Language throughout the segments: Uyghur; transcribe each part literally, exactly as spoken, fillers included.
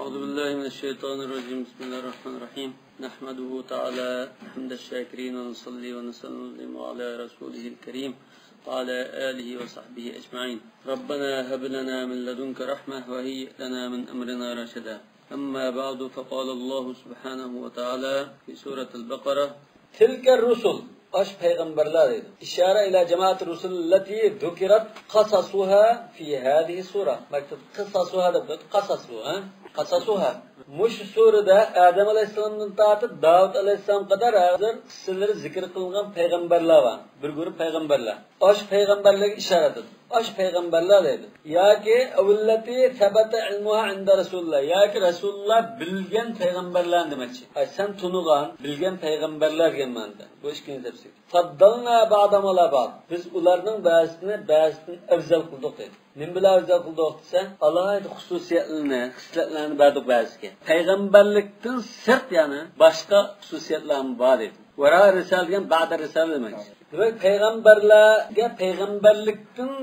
أعوذ بالله من الشيطان الرجيم. بسم الله الرحمن الرحيم. نحمده تعالى حمد الشاكرين، ونصلي ونسلم على رسوله الكريم وعلى آله وصحبه أجمعين. ربنا هب لنا من لدنك رحمة وهيئ لنا من أمرنا رشدا. أما بعد، فقال الله سبحانه وتعالى في سورة البقرة: تلك الرسل، ئاش پەيغەمبەرلەر دەيدۇ. إشارة إلى جماعة الرسل التي ذكرت قصصها في هذه السورة. مەكتۇب قىساسۇھا دەپ قويدى، قاساسۇ، ھە؟ قاساسۇھا. مۇشۇ سۈرىدە ئادەم ئەلەيھىسسالامدىن تارتىپ داۋۇت ئەلەيھىسسالامغا قەدەر ھازىر قىسسىلىرى زىكىر قىلىنغان پەيغەمبەرلەر بار. بىر گۇرۇپ پەيغەمبەرلەر. ئاشۇ پەيغەمبەرلەرگە ئىشارەت ئېتىدۇ. ئاشۇ پەيغەمبەرلەر دەيدۇ. ياكى أو التي ثبت علمها عند رسول الله. ياكى رەسۇلۇللا بىلگەن پەيغەمبەرلەرنى دېمەكچى. ئاي، سەن تونۇغان، بىلگەن پەيغەمبەرلەر دېگەن مەنىدە. بۇ ئىككىنچى تەپسىر. فضلنا بعضهم على بعض. بىز ئۇلارنىڭ بەزىسىنى بەزىسىدىن ئەۋزەل قىلدۇق دەيدۇ. نېمە بىلەن ئەۋزەل قىلدۇق دېسە، ئالاھىدە خۇسۇسىيەتلىرىنى، خىسلەتلەرنى بەردۇق بەزىسىگە. پەيغەمبەرلىكتىن سىرت يەنە باشقا خۇسۇسىيەتلەرمۇ بار دەيدۇ. ۋەرا رىسالە دېگەن بەدە رىسالە دېمەك. دېمەك، پەيغەمبەرلەرگە پەيغەمبەرلىكتىن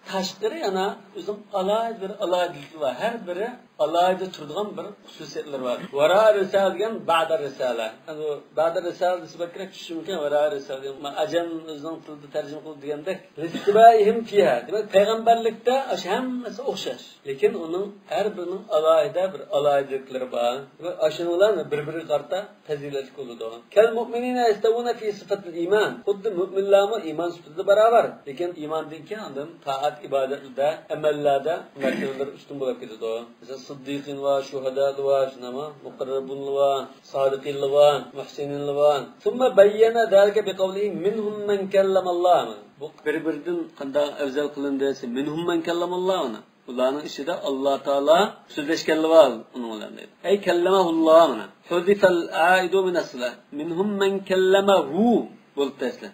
تاشقىرى يەنە ئۆزىنىڭ ئالاھىدە بىر ئالاھىدىلىكى بار. ھەر بىرى ئالاھىدە تۇرىدىغان بىر خۇسۇسىيەتلىرى بار. ۋەرا رىسالە دېگەن بەدە رىسالە. ئەمدى بەدە رىسالە دېسە بەكرەك چۈشىشى مۇمكىن. ۋەرا رىسالە دېگەن ئەجەم ئۆزىنىڭ تىلىدا تەرجىمە قىلىدۇ دېگەندەك. لاتتباعهم فيها. دېمەك، پەيغەمبەرلىكتە ئاشۇ ھەممىسى ئوخشاش. لېكىن ئۇنىڭ ھەر بىرىنىڭ ئالاھىدە بىر ئالاھىدىلىكلىرى بار. دېمەك، ئاشۇنىڭ بىلەن بىر-بىرىگە قارىتا پەزىلەتلىك بولىدۇ. كالمؤمنين يستوون في صفة الإيمان. خۇددى مۆمىنلەرمۇ ئىمان سۈپىتىدە باراۋەر. لېكىن ئىماندىن كېيىن ئاندىن تائەت ئىبادەتلەردە، ئەمەللەردە مەرتىۋىلىرى ئۈستۈن بولۇپ كېتىدۇ. مەسىلەن، سىددىقىن بار، شۇھەدالار بار، شۇنداقمۇ؟ مۇقەررەبۇنلار بار، سادىقىنلار بار، مۇھسىنىنلار بار. ثم بين ذلك بقوله: منهم من كلم الله. بۇ بىر-بىرىدىن قانداق ئەۋزەل قىلىندى دېسە، منهم من كلم الله. ئۇلارنىڭ ئىچىدە ئاللا تائالا سۆزلەشكەنلەر بار ئۇنىڭ بىلەن دەيدۇ. ئەي كەللەمەھۇللا مانا. حذف العائد من أصله. منهم من كلمه بولۇپتۇ ئەسلى.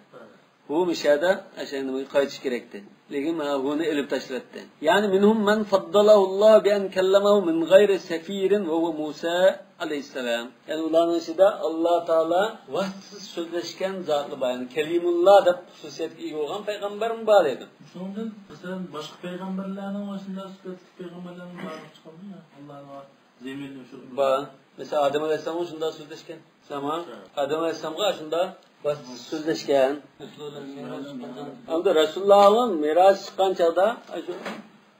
ھۇ مۇشۇ يەردە ئەشەنىمگە قايتىش كېرەكتى. لېكىن مانا ھۇنى ئېلىپ تاشلاتتى. يەنى منهم من فضله الله بأن كلمه من غير سفير وهو موسى عليه السلام. يەنى ئۇلارنىڭ ئىچىدە ئاللا تائالا ۋاسىتىسىز سۆزلەشكەن زاتلار بار. يەنى كەلىمۇللا دەپ خۇسۇسىيەتكە ئىگە بولغان پەيغەمبەرمۇ بار دەيدۇ. شۇنىڭدىن، مەسىلەن، باشقا پەيغەمبەرلەرنىڭ ئاشۇنداق سۈپەتلىك پەيغەمبەرلەرنىڭ بارلىقى چىقامدۇ؟ ئاللانىڭ زېمىنى شۇ. بار. مەسىلەن، ئادەم ئەلەيھىسسالامغا شۇنداق سۆزلەشكەن. تامام. ئادەم ئەلەيھىسسالامغا شۇنداق سۆزلەشكەن. ئەمدى رەسۇلۇللاھمۇ مىراج چىققان چاغدا، شۇ،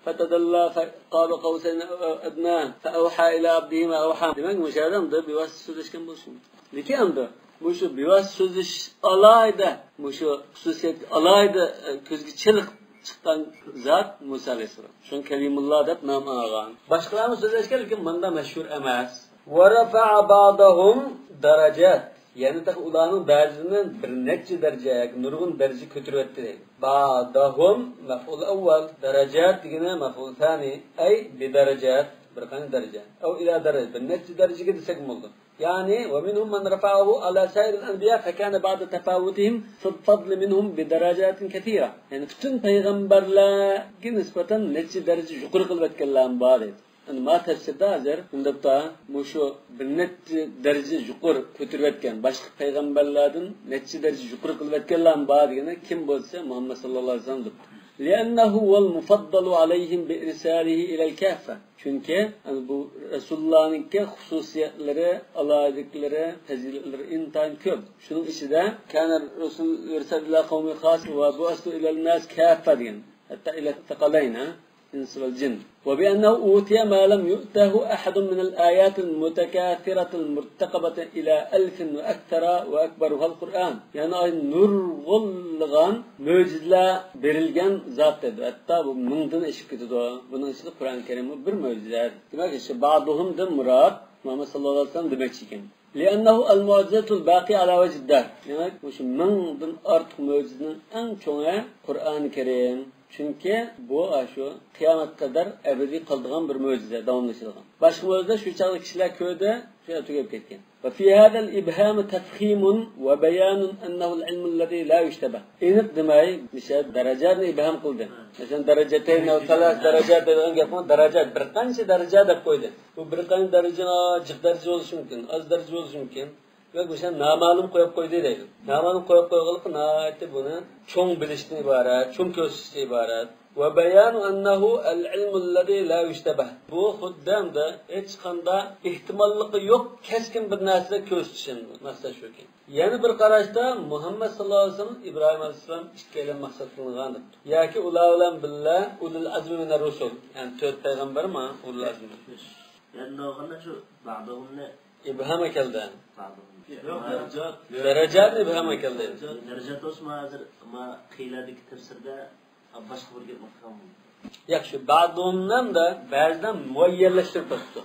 فتدلى فقاب قوسين أو أدنى فأوحى إلى عبده ما أوحى. دېمەك، مۇشۇ يەردە ئەمدى بىۋاسىتە سۆزلەشكەن بولۇشى مۇمكىن. لېكىن ئەمدى مۇشۇ بىۋاسىتە سۆزلىشىش ئالاھىدە، مۇشۇ خۇسۇسىيەتكە ئالاھىدە، ئە، كۆزگە چېلىق چىققان زات مۇسا ئەلەيھىسسالام. شۇڭا كەلىمۇللا دەپ نام ئالغان. باشقىلارمۇ سۆزلەشكەن، لېكىن ماندا مەشھۇر ئەمەس. ورفع بعضهم درجات. يەنى تېخى ئۇلارنىڭ بەزىلىرىنى بىر نەچچە دەرىجە ياكى نۇرغۇن دەرىجە كۆتۈرۈۋەتتى دەيدۇ. بعضهم مەفئۇل ئەۋۋەل، دەرىجات دېگىنى مەفئۇل سانى، ئەي بىدەرىجات، بىر قانچە دەرىجە. ئەۋ ئىلا دەرىجە، بىر نەچچە دەرىجىگە دېسەك بولىدۇ. يەنى، ومنهم من رفعه على سائر الأنبياء فكان بعد تفاوتهم في الفضل منهم بدرجات كثيرة. يەنى پۈتۈن پەيغەمبەرلەرگە نىسبەتەن نەچچە دەرىجە يۇقىرى قىلىۋەتكەنلەرمۇ بار دەيدۇ. ئەمدى ما تەپسىردا ھازىر مۇنداقتا مۇشۇ بىر نەچچە دەرىجە يۇقىرى كۆتۈرۈۋەتكەن، باشقا پەيغەمبەرلەردىن نەچچە دەرىجە يۇقىرى قىلىۋەتكەنلەرمۇ بار دېگەندە كىم بولسا مۇھەممەد ساللاللاھۇ ئەلەيھى ۋەسەللەم دەپتۇ. لأنه هو المفضل عليهم بإرساله إلى الكافة. چۈنكى، يەنى بۇ رەسۇلۇللانىڭكى خۇسۇسىيەتلىرى، ئالاھىدىلىكلىرى، پەزىلەتلىرى ئىنتايىن كۆپ. شۇنىڭ ئىچىدە كان الرسول يرسل إلى قومه خاصة وبعثت إلى الناس كافة دېگەن. ھەتتا إلى الثقلين، ھە؟ الإنس والجن. وبأنه أوتي ما لم يؤته أحد من الآيات المتكاثرة المرتقبة إلى ألف وأكثر وأكبرها القرآن. يەنى ئاي نۇرغۇنلىغان مۆجىزىلەر بېرىلگەن زات دەيدۇ. ھەتتا بۇ مىڭدىن ئېشىپ كېتىدۇ. بۇنىڭ ئىچىدە قۇرئان كەرىممۇ بىر مۆجىزە. دېمەك، شۇ بعضهم دىن مۇراد مۇھەممەد ساللاللاھۇ ئەلەيھى ۋەسەللەم دېمەكچى ئىكەن. لأنه المعجزة الباقية على وجه الدهر. دېمەك، مۇشۇ مىڭدىن ئارتۇق مۆجىزىنىڭ ئەڭ چوڭى قۇرئانى كەرىم. چۈنكى بۇ ئاشۇ قىيامەتكە قەدەر ئەبەدىي قالىدىغان بىر مۆجىزە، داۋاملىشىدىغان. باشقا مۆجىزە شۇ چاغدا كىشىلەر كۆردى، شۇ تۈگەپ كەتكەن. وفي هذا الإبهام تفخيم وبيان أنه العلم الذي لا يشتبه. ئېنىق دېمەي، مىسال دەرىجاتنى ئىبھام قىلدى. مەسىلەن، دەرىجەتەين ئەۋ سالاس دەرىجات دەيدىغان گەپمۇ دەرىجات، بىر قانچە دەرىجە دەپ قويدى. بۇ بىر قانچە دەرىجە، جىق دەرىجە بولۇشى مۇمكىن، ئاز دەرىجە بولۇشى مۇمكىن. ياكى مىسال نامەلۇم قويۇپ قويدى دەيدۇ. نامەلۇم قويۇپ قويغانلىقى ناھايىتى بۇنى چوڭ بىلىشتىن ئىبارەت، چوڭ كۆرسىتىشتىن ئىبارەت. وبيان أنه العلم الذي لا يشتبه. بۇ خۇددى ھەمدە ھېچقانداق ئېھتىماللىقى يوق كەسكىن بىر نەرسىدەك كۆرسىتىش، مەقسەت شۇكى. يەنە بىر قاراشتا مۇھەممەد ساللاللاھۇ ئەلەيھى ۋەسەللەم، ئىبراھىم ئەلەيھىسسالام ئىككىيلەن مەقسەت قىلىنغان دەپتۇ. ياكى ئۇلار بىلەن بىللە ئۇلۇل ئەزمى مىنەر رۇسۇل، يەنى تۆت پەيغەمبەر ما ئۇلۇل ئەزمى. يەنە نوغىندا شۇ بەئدۇھۇمنى ئىبھام ئەكەلدى. بەئدۇھۇم. يوق، دەرىجات. دەرىجات ئىبھام ئەكەلدى. دەرىجات بولسىمۇ ھازىر ما قىيلادىكى تەپسىرىدە باشقا بىر گەپنى قىلغان بولدى. ياخشى، بەئدۇھۇمنى بەزىدە مۇئەييەنلەشتۈرۈپ بېرىپتۇ.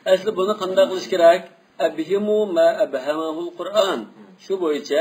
ئەسلى بۇنى قانداق قىلىش كېرەك؟ ئەبھىمۇ ما ئەبھەمەھۇل قۇرئان. شۇ بويىچە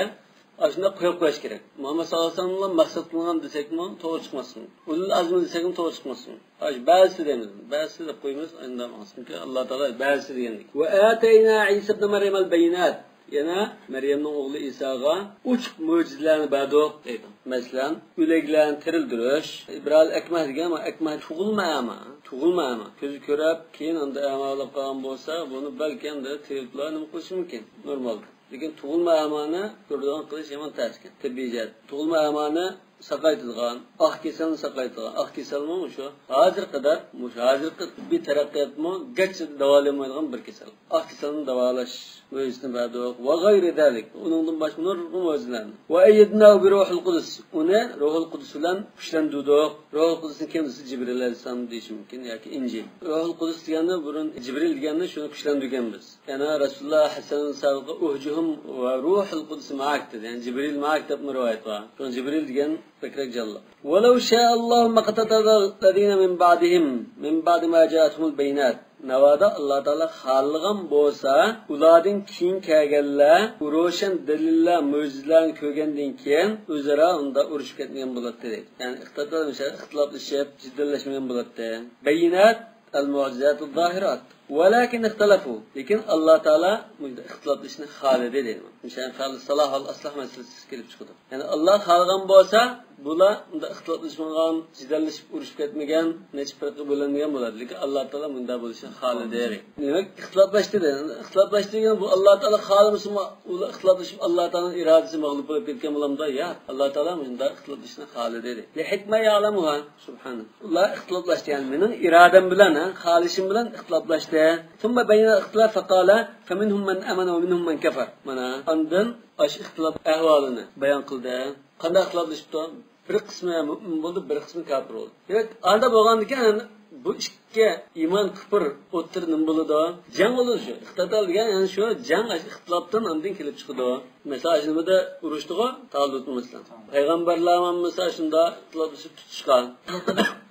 ئاشۇنداق قويۇپ قويۇش كېرەك. مۇھەممەد ساللاللاھۇ ئەلەيھى ۋەسەللەم مەقسەت قىلغان دېسەكمۇ توغرا چىقماسمۇ؟ ئۇلۇل ئەزمى دېسەكمۇ توغرا چىقماسمۇ؟ ئاشۇ بەزىسى دەيمىز. بەزىسى دەپ قويىمىز، ئايندىن ئاڭلىسۇنكى ئاللا تائالا بەزىسى دېگەندەك. ۋە ئاتەينا ئىسا ئىبنە مەريەمەل بەييىنات. يەنە مەريەمنىڭ ئوغلى ئىساغا ئوچۇق مۆجىزىلەرنى بەردۇق دەيدۇ. مەسىلەن، ئۆلۈكلەرنى تىرىلدۈرۈش، ئىبرائىل ئەكمەھ دېگەن، ئەكمەھ تۇغۇلما ئەما، تۇغۇلما ئەما. كۆزى كۆرۈپ، كېيىن ئەمدى ئەما بولۇپ قالغان بولسا، بۇنى بەلكى ئەمدى تىرىلىپلا نېمە قىلىشى مۇمكىن، نورمالدا. لېكىن تۇغۇلما ئەمانى كۆرىدىغان قىلىش يامان تەس ئىكەن، تېببىي جەھەت. تۇغۇلما ئەمانى ساقايتىدىغان، ئاق كېسەلنى ساقايتىدىغان، ئاق كېسەلمۇ مۇشۇ ھازىرقى قەدەر، مۇشۇ ھازىرقى تېببىي تەرەققىياتمۇ گەچچە داۋالىيالمايدىغان بىر كېسەل. ئاق كېسەلنى داۋالاش مۆجىزىسىنى بەردۇق. ۋە غەيرى زالىك. ئۇنىڭدىن باشقا نۇرغۇن مۆجىزىلەرنى. ۋە ئەييەدناھۇ بىروھىل قۇدس. ئۇنى روھۇل قۇدس بىلەن كۈچلەندۈردۇق. روھۇل قۇدسنى كىم دېسە، جىبرىل ئەلەيھىسسالام دېيىشى مۇمكىن ياكى ئىنجىل. روھۇل قۇدس دېگەننى بۇرۇن جىبرىل دېگەننى شۇنى كۈچلەندۈرگەنبىز. يەنە رەسۇلۇللا ھەسسەللەم سابىقى ئۇھجۇھۇم ۋە روھۇل قۇدس مائەك دېدى. يەنى جىبرىل مائەك دەپمۇ رىۋايەت بار. شۇڭا جىبرىل دېگەن بەكرەك جانلىق. ۋەلەۋ شائەللاھۇ مەقتەتەللەزىنە مىن بەئدىھىم مىن بەئدى ما جائەتھۇمۇل بەييىنات. ناۋادا ئاللا تائالا خالىغان بولسا، ئۇلاردىن كېيىن كەلگەنلەر بۇ روشەن دەلىللەر، مۆجىزىلەرنى كۆرگەندىن كېيىن ئۆزئارا ئۇندا ئۇرۇشۇپ كەتمىگەن بولاتتى دەيدۇ. يەنى ئىختىلاپلار، مىسال، ئىختىلاپلىشىپ، جېدەللەشمىگەن بولاتتى. بەييىنات ئەل مۇئجىزاتۇز زاھىرات. ۋەلاكىن ئىختەلەفۇ. لېكىن ئاللا تائالا مۇشۇنداق ئىختىلاپلىشىشنى خالىدى دەيدۇ. مۇشۇ فەئل سالاھ ۋەل ئىسلاھ مەسىلىسى كېلىپ چىقىدۇ. يەنى ئاللا خالىغان بولسا، بۇلار مۇنداق ئىختىلاپلىشمىغان، جېدەللىشىپ ئۇرۇشۇپ كەتمىگەن، نەچچە پىرقىگە بۆلۈنمىگەن بولاتتى. لېكىن ئاللا تائالا مۇنداق بولۇشىنى خالىدى. دېمەك، ئىختىلاپلاشتى دەيدۇ. ئىختىلاپلاشتى دېگەن بۇ ئاللا تائالا خالىمىسىمۇ ئۇلار ئىختىلاپلىشىپ ئاللا تائالانىڭ ئىرادىسى مەغلۇپ بولۇپ كەتكەن بولامدۇ؟ ياق. ئاللا تائالا مۇشۇنداق ئىختىلاپلىشىشنى خالىدى. لىھىكمە يەلەمۇھا. سۇبھانەللاھ. ئۇلار ئىختىلاپلاشتى، يەنى مېنىڭ ئىرادەم بىلەن، ھە، خالىشىم بىلەن ئىختىلاپلاشتى. ثم بين الاختلاف فقال فمنهم من آمن ومنهم من كفر. مانا ئاندىن ئاشۇ ئىختىلاپ ئەھۋالىنى بايان قىلدى. قانداق ئىختىلاپلىشىپتۇ؟ بىر قىسمى مۇئمىن بولدى، بىر قىسمى كاپىر بولدى. دېمەك، ئاندا بولغاندىكىن بۇ ئىككى ئىمان كۇپۇر ئوتتۇرىدا نېمە بولىدۇ؟ جەڭ بولىدۇ شۇ. ئىقتىتال دېگەن يەنى شۇ جەڭ، ئىختىلاپتىن ئاندىن كېلىپ چىقىدۇ. مەسىلەن، ئاشۇ نېمىدە ئۇرۇشتىغۇ تالۇتمۇ مەسىلەن. پەيغەمبەرلەر مەسىلەن شۇنداق ئىختىلاپلىشىپ تۇتۇشقان.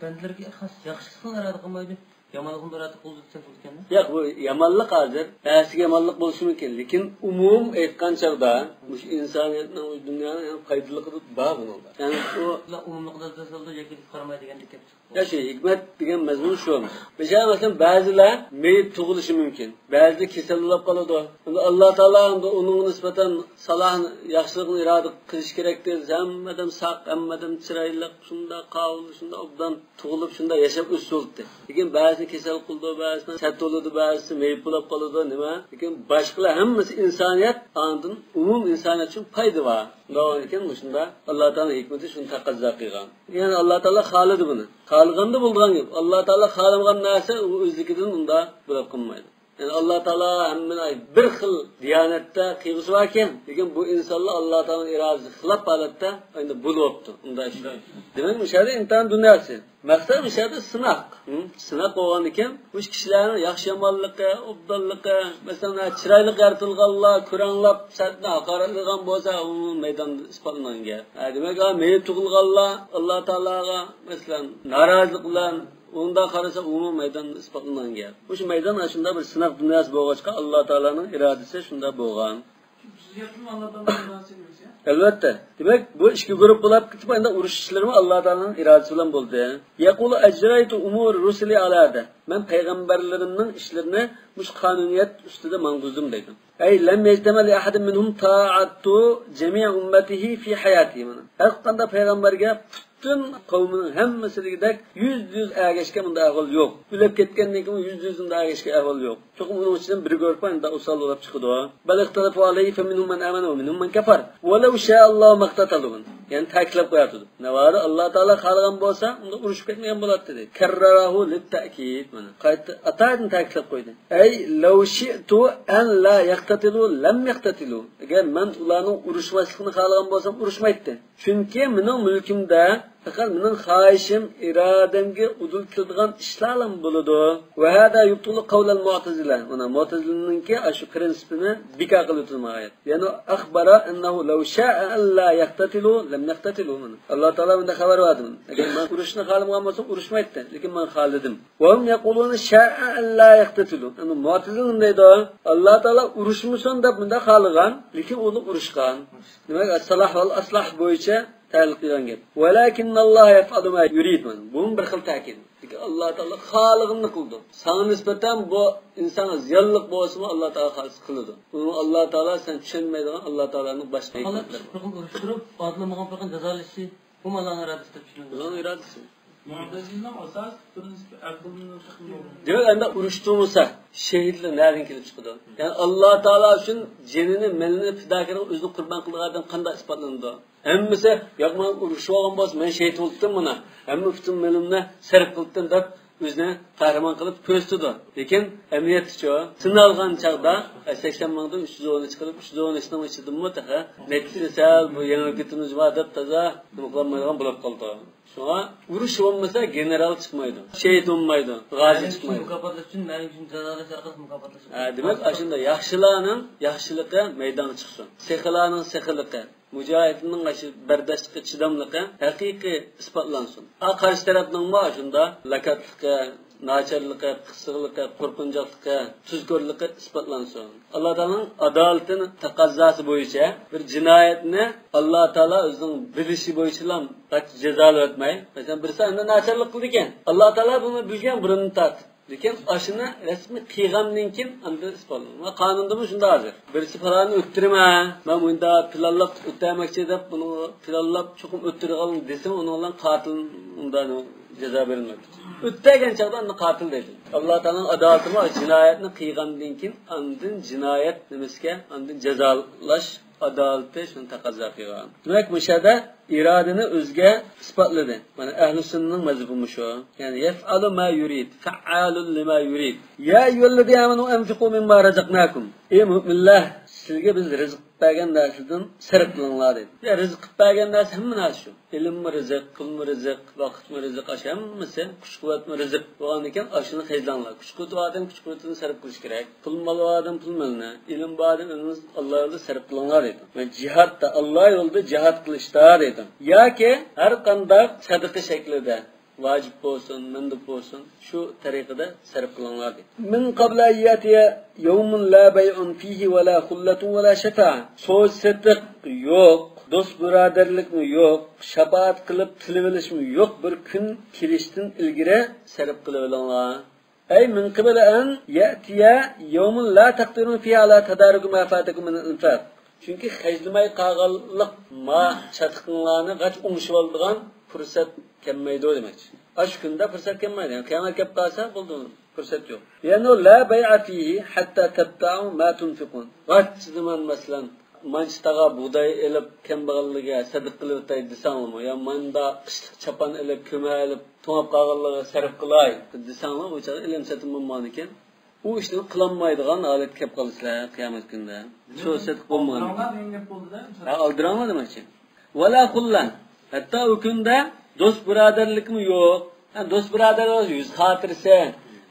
بەندىلەرگە خاس ياخشىلىقنى ئىرادە قىلمايدۇ، يامانلىقنى ئىرادە قىلىدۇ دېسەم بولىدىكەنمۇ؟ ياق، بۇ يامانلىق ھازىر، بەزىگە يامانلىق بولۇشى مۇمكىن، لېكىن ئومۇم ئېيتقان چاغدا مۇشۇ ئىنسانىيەتنىڭ، مۇشۇ دۇنيانىڭ ئەڭ پايدىلىقى بار بۇنىڭدا. يەنى ئۇ ئومۇملۇقىدا دەسسەلدۇ ياكى قارىمايدۇ دېگەندەك گەپ چىقتى. ياخشى، ھېكمەت دېگەن مەزمۇن شۇ. مىسال، مەسىلەن، بەزىلەر مېيىپ تۇغۇلۇشى مۇمكىن. بەزىدە كېسەل بولاپ قالىدۇ. ئەمدى ئاللا تائالا ئەمدى ئۇنىڭغا نىسبەتەن سالاھنى، ياخشىلىقنى ئىرادە قىلىش كېرەك دېسە، ھەممە ئادەم ساق، ھەممە ئادەم چىرايلىق، شۇنداق قاۋۇل، شۇنداق ئوبدان تۇغۇلۇپ، شۇنداق ياشاپ ئۆسۈپ بولاتتى. لېكىن بەزىسى كېسەل قىلىدۇ، بەزىسى سەت بولىدۇ، بەزىسى مېيىپ بولاپ قالىدۇ، نېمە؟ لېكىن باشقىلار ھەممىسى ئىنسانىيەت، ئاندىن ئومۇم ئىنسانىيەت ئۈچۈن پايدا بار. شۇنداق بولغاندىكىن مۇشۇنداق ئاللا تائالا ھېكمىتى شۇنى تەقەززا قىلغان. يەنى ئاللا تائالا خالىدى بۇنى. خالىغاندا بولىدىغان گەپ. ئاللا تائالا خالىمىغان نەرسە ئۇ ئۆزلۈكىدىن ئۇنداق بولۇپ قالمايدۇ. يەنى ئاللا تائالا ھەممىنى بىر خىل دىيانەتتە قىلغۇسى باركەن، لېكىن بۇ ئىنسانلار ئاللا تائالانىڭ ئىرادىسىگە خىلاپ ھالەتتە ئەمدى بولۇپتۇ. ئۇنداق ئىش. دېمەك، مۇشۇ يەردە ئىمتىھان دۇنياسى. مەقسەت مۇشۇ يەردە سىناق. ھە؟ سىناق بولغاندىكىن، مۇشۇ كىشىلەرنىڭ ياخشى-يامانلىقى، ئوبدانلىقى، مەسىلەن، چىرايلىق يارىتىلغانلار كۆرەڭلەپ، سەتنى ھاقارەتلىگەن بولسا، ئۇ مەيداندا ئىسپاتلانغان گەپ. ھە، دېمەك، ھە، مېيىپ تۇغۇلغانلار ئاللا تائالاغا، مەسىلەن، نارازىلىق بىلەن ئۇنداق قارىسا، ئۇمۇ مەيداندا ئىسپاتلانغان گەپ. مۇشۇ مەيدان ئاشۇنداق بىر سىناق دۇنياسى بولغاچقا، ئاللا تائالانىڭ ئىرادىسى شۇنداق بولغان. ئەلۋەتتە. دېمەك، بۇ ئىككى گۇرۇپ بولاپ كېتىپ، ئەمدى ئۇرۇشۇشلىرىمۇ ئاللا تائالانىڭ ئىرادىسى بىلەن بولدى. يقول أجريت أمور رسلي على هذا. مەن پەيغەمبەرلىرىمنىڭ ئىشلىرىنى مۇشۇ قانۇنىيەت ئۈستىدە ماڭغۇزدۇم دەيدۇ. أي لم يجتمع لأحد منهم طاعة جميع أمته في حياته. مانا، ھەر قانداق پەيغەمبەرگە پۈتۈن قەۋمىنىڭ ھەممىسى دېگۈدەك يۈزدە يۈز ئەگەشكەن بۇنداق ئەھۋال يوق. ئۆلۈپ كەتكەندىن كېيىن يۈزدە يۈز بۇنداق ئەگەشكەن ئەھۋال يوق. چوقۇم ئۇنىڭ ئىچىدىن بىر گۇرۇپپا ئەندى ئۇسال بولاپ چىقىدۇ. بەل ئىختەلەفۇ ئەلەيھى فەمىنھۇم مەن ئامەنە ۋە مىنھۇم مەن كەفەر ۋەلەۋ شائەللاھۇ مەقتەتەلۇ. يەنى تەكىتلەپ قويۇۋاتىدۇ. نەۋارى ئاللا تائالا خالىغان بولسا، ئۇنداق ئۇرۇشۇپ كەتمىگەن بولاتتى دەيدۇ. كەررەرەھۇ لىتتەئكىد. مانا قايتا ئاتايىدىن تەكىتلەپ قويدى. ئەي لەۋ شىئتۇ ئەن لا يەقتەتىلۇ لەم يەقتەتىلۇ. ئەگەر مەن ئۇلارنىڭ ئۇرۇشماسلىقىنى خالىغان بولسام، ئۇرۇشمايتتى. چۈنكى مېنىڭ مۈلكۈمدە پەقەت مېنىڭ خاھىشىم، ئىرادەمگە ئۇدۇل كېلىدىغان ئىشلارلا بولىدۇ. ۋەھەزا يۇبتىلۇ قەۋلەل مۇئتەزىلە. مانا مۇئتەزىلىنىڭكى ئاشۇ پرىنسىپىنى بىكار قىلىۋېتىدۇ ناھايەت. يەنى ئەخبەرە ئەننەھۇ لەۋ شائە ئەن لا يەقتەتىلۇ لەم يەقتەتىلۇ. مانا ئاللا تائالا بۇنداق خەۋەر بەردى. ئەگەر مەن ئۇرۇشنى خالىمىغان بولسام، ئۇرۇشمايتتى. لېكىن مەن خالىدىم. ۋەھۇم يەقۇلۇنە شائە ئەن لا يەقتەتىلۇ. ئەمما مۇئتەزىلە نېمە دەيدۇ؟ ئاللا تائالا ئۇرۇشمىسۇن دەپ مۇنداق خالىغان، لېكىن ئۇلار ئۇرۇشقان. دېمەك، ئەسسالاھ ۋەل ئەسلاھ بويىچە تەلىق قىلغان گەپ. ۋەلەكىننەللاھە يەفئەلۇ ما يۇرىد. بۇمۇ بىر خىل تەكىت. لېكىن ئاللا تائالا خالىغىنىنى قىلىدۇ. ساڭا نىسبەتەن بۇ ئىنسانغا زىيانلىق بولسىمۇ، ئاللا تائالا خالىسا قىلىدۇ. بۇنى ئاللا تائالا سەن چۈشەنمەيدىغان ئاللا تائالانىڭ باشقا ھېكمەتلىرى بار. ئۇرۇشتۇرۇپ، ئادىللىق بولغان پەقەت جازالىشى. بۇ ئاللانىڭ ئىرادىسى دەپ چۈشىنىمىز. ئۇلارنىڭ ئىرادىسى. مۇئتەزىلىنىڭ ئاساسىي پرىنسىپى ئەقىلنى تېخىمۇ. دېمەك، ئەمدى ئۇرۇشتۇرمىسا، شېھىتلىك نەدىن كېلىپ چىقىدۇ؟ يەنى ئاللا تائالا ئۈچۈن جېنىنى، مېلىنى پىدا قىلىدىغان، ئۆزىنى قۇربان قىلىدىغان ئادەم قانداق ئىسپاتلىنىدۇ؟ ھەممىسى، ياق، مەن ئۇرۇشۇۋالغان بولسا، مەن شېھىت بولۇپتىم مانا، ھەممە پۈتۈن مېلىمنى سەرپ قىلىپتىم دەپ، ئۆزىنى قەھرىمان قىلىپ كۆرسىتىدۇ. لېكىن ئەمەلىيەتتىچۇ، سىنالغان چاغدا، سەكسەن مىڭدىن ئۈچ يۈز ئون ئۈچ قىلىپ، ئۈچ يۈز ئون ئۈچنىڭ ئىچىدىنمۇ تېخى نەچچىسى سەل بۇ يېڭىلىپ كېتىمىز جۇما دەپ تازا نېمە قىلالمايدىغان بولۇپ قالىدۇ. شۇڭا ئۇرۇش بولمىسا، گېنېرال چىقمايدۇ، شېھىت بولمايدۇ، غازى چىقمايدۇ. مۇكاپاتلاش ئۈچۈن، مەن ئۈچۈن جازالاش ئارقىلىق مۇكاپاتلاش. ھە، دېمەك، ئاشۇنداق ياخشىلارنىڭ ياخشىلىقى مەيدانغا چىقسۇن. سېخىلارنىڭ سېخىلىقى، مۇجاھىدنىڭ ئاشۇ بەرداشلىقى، چىداملىقى ھەقىقىي ئىسپاتلانسۇن. ئا، قارشى تەرەپنىڭمۇ ئاشۇنداق لاكاتلىقى، ناچارلىقى، قىسسىقلىقى، قورقۇنچاقلىقى، تۈزكورلۇقى ئىسپاتلانسۇن. ئاللا تائالانىڭ ئادالىتىنىڭ تەقەززاسى بويىچە بىر جىنايەتنى ئاللا تائالا ئۆزىنىڭ بىلىشى بويىچىلا جازالاۋەتمەي، مەسىلەن، بىرسى ئەمدى ناچارلىق قىلىدىكەن، ئاللا تائالا بۇنى بىلگەن بۇرۇندىن تارتىپ. لېكىن ئاشۇنى رەسمىي قىلغاندىن كېيىن ئاندىن ئىسپاتلىنىدۇ. قانۇندىمۇ شۇنداق ھازىر. بىرسى پالانى ئۆلتۈرىمەن، مەن مۇنداق پىلانلاپ ئۆلتۈرمەكچى دەپ، بۇنى پىلانلاپ چوقۇم ئۆلتۈرۈۋالىڭ دېسىمۇ، ئۇنىڭ بىلەن قاتىل ئۇنداق جازا بېرىلمەيدۇ. ئۆلتۈرگەن چاغدا ئۇنى قاتىل دەيدۇ. ئاللا تائالانىڭ ئادالىتىمۇ جىنايەتنى قىلغاندىن كېيىن ئاندىن جىنايەت نېمىسىگە، ئاندىن جازالاش ئادالىتى شۇنى تەقەززا قىلغان. دېمەك، مۇشۇ يەردە ئىرادىنى ئۆزىگە ئىسپاتلىدى. مانا، ئەھلى سۈننىنىڭ مەزھىپى مۇشۇ. يەنى، يەفئالۇ ما يۇرىد، فەئالۇن لىما يۇرىد. يا ئەييۇھەللەزىنە ئامەنۇ ئەنفىقۇ مىمما رەزەقناكۇم. ئەي مۆمىنلەر، سىزگە بىز رىزىق بەرگەن نەرسىدىن سەرپ قىلىڭلار دېدى. يا، رىزىق قىلىپ بەرگەن نەرسە ھەممە نەرسە شۇ. ئىلىممۇ رىزىق، پۇلمۇ رىزىق، ۋاقىتمۇ رىزىق، ئاشۇ ھەممىسى، كۇچ-قۇۋۋەتمۇ رىزىق بولغاندىكىن، ئاشۇنى خەجلەڭلار. كۇچ-قۇۋۋىتى بار ئادەم كۇچ-قۇۋۋىتىنى سەرپ قىلىشى كېرەك. پۇلى بار ئادەم پۇل مېلىنى، ئىلىم بار ئادەم ئىلمىنى ئاللا يولىدا سەرپ قىلىڭلار دەيدۇ. ۋە جىھادتا، ئاللا يولىدا جىھاد قىلىشتا دەيدۇ. ياكى ھەر قانداق سەدىقە شەكلىدە، ۋاجىپ بولسۇن، مەندۇب بولسۇن، شۇ تەرىقىدە سەرپ قىلىڭلار دەيدۇ. من قبل أن يأتي يوم لا بيع فيه ولا خلة ولا شفاعة. سودا سېتىق يوق، دوست بۇرادەرلىكمۇ يوق، شاپائەت قىلىپ تىلىۋېلىشمۇ يوق بىر كۈن كېلىشتىن ئىلگىرى سەرپ قىلىۋېلىڭلار. أي من قبل أن يأتي يوم لا تقدرون فيه على تدارك ما فاتكم من الإنفاق. چۈنكى خەجلىمەي قالغانلىق ما چاتىقىڭلارنى غاچ ئوڭشىۋالىدىغان پۇرسەت كەلمەيدۇ دېمەكچى. ئاشۇ كۈندە پۇرسەت كەلمەيدۇ. يەنى قىيامەت كەپ قالسا بولدى، پۇرسەت يوق. يەنى لا بيع فيه حتى تبتاعوا ما تنفقون. غاچ زامان، مەسىلەن، مانچە تاغا بۇغداي ئېلىپ، كەمبەغەللىككە سەدىقە قىلىۋېتەي دېسەڭلىمۇ، يا ماندا قىشلىق چاپان ئېلىپ، كۆمە ئېلىپ، توڭاپ قالغانلارغا سەرپ قىلاي دېسەڭلار، ئۇ چاغدا ئىلىم سېتىم بولمىغاندىكىن، ئۇ ئىشنى قىلالمايدىغان ھالەتكە كەپ قالىسىلەر قىيامەت كۈنىدە. سودا سېتىق بولمىغاندىكىن. ئالدىراڭلار دېگەن گەپ بولدىدا. ھە، ئالدىراڭلار دېمەكچى. ۋەلا خۇللەن. ھەتتا ئۇ كۈندە دوست بۇرادەرلىكمۇ يوق. ھە، دوست بۇرادەر يۈز خاتىرىسى.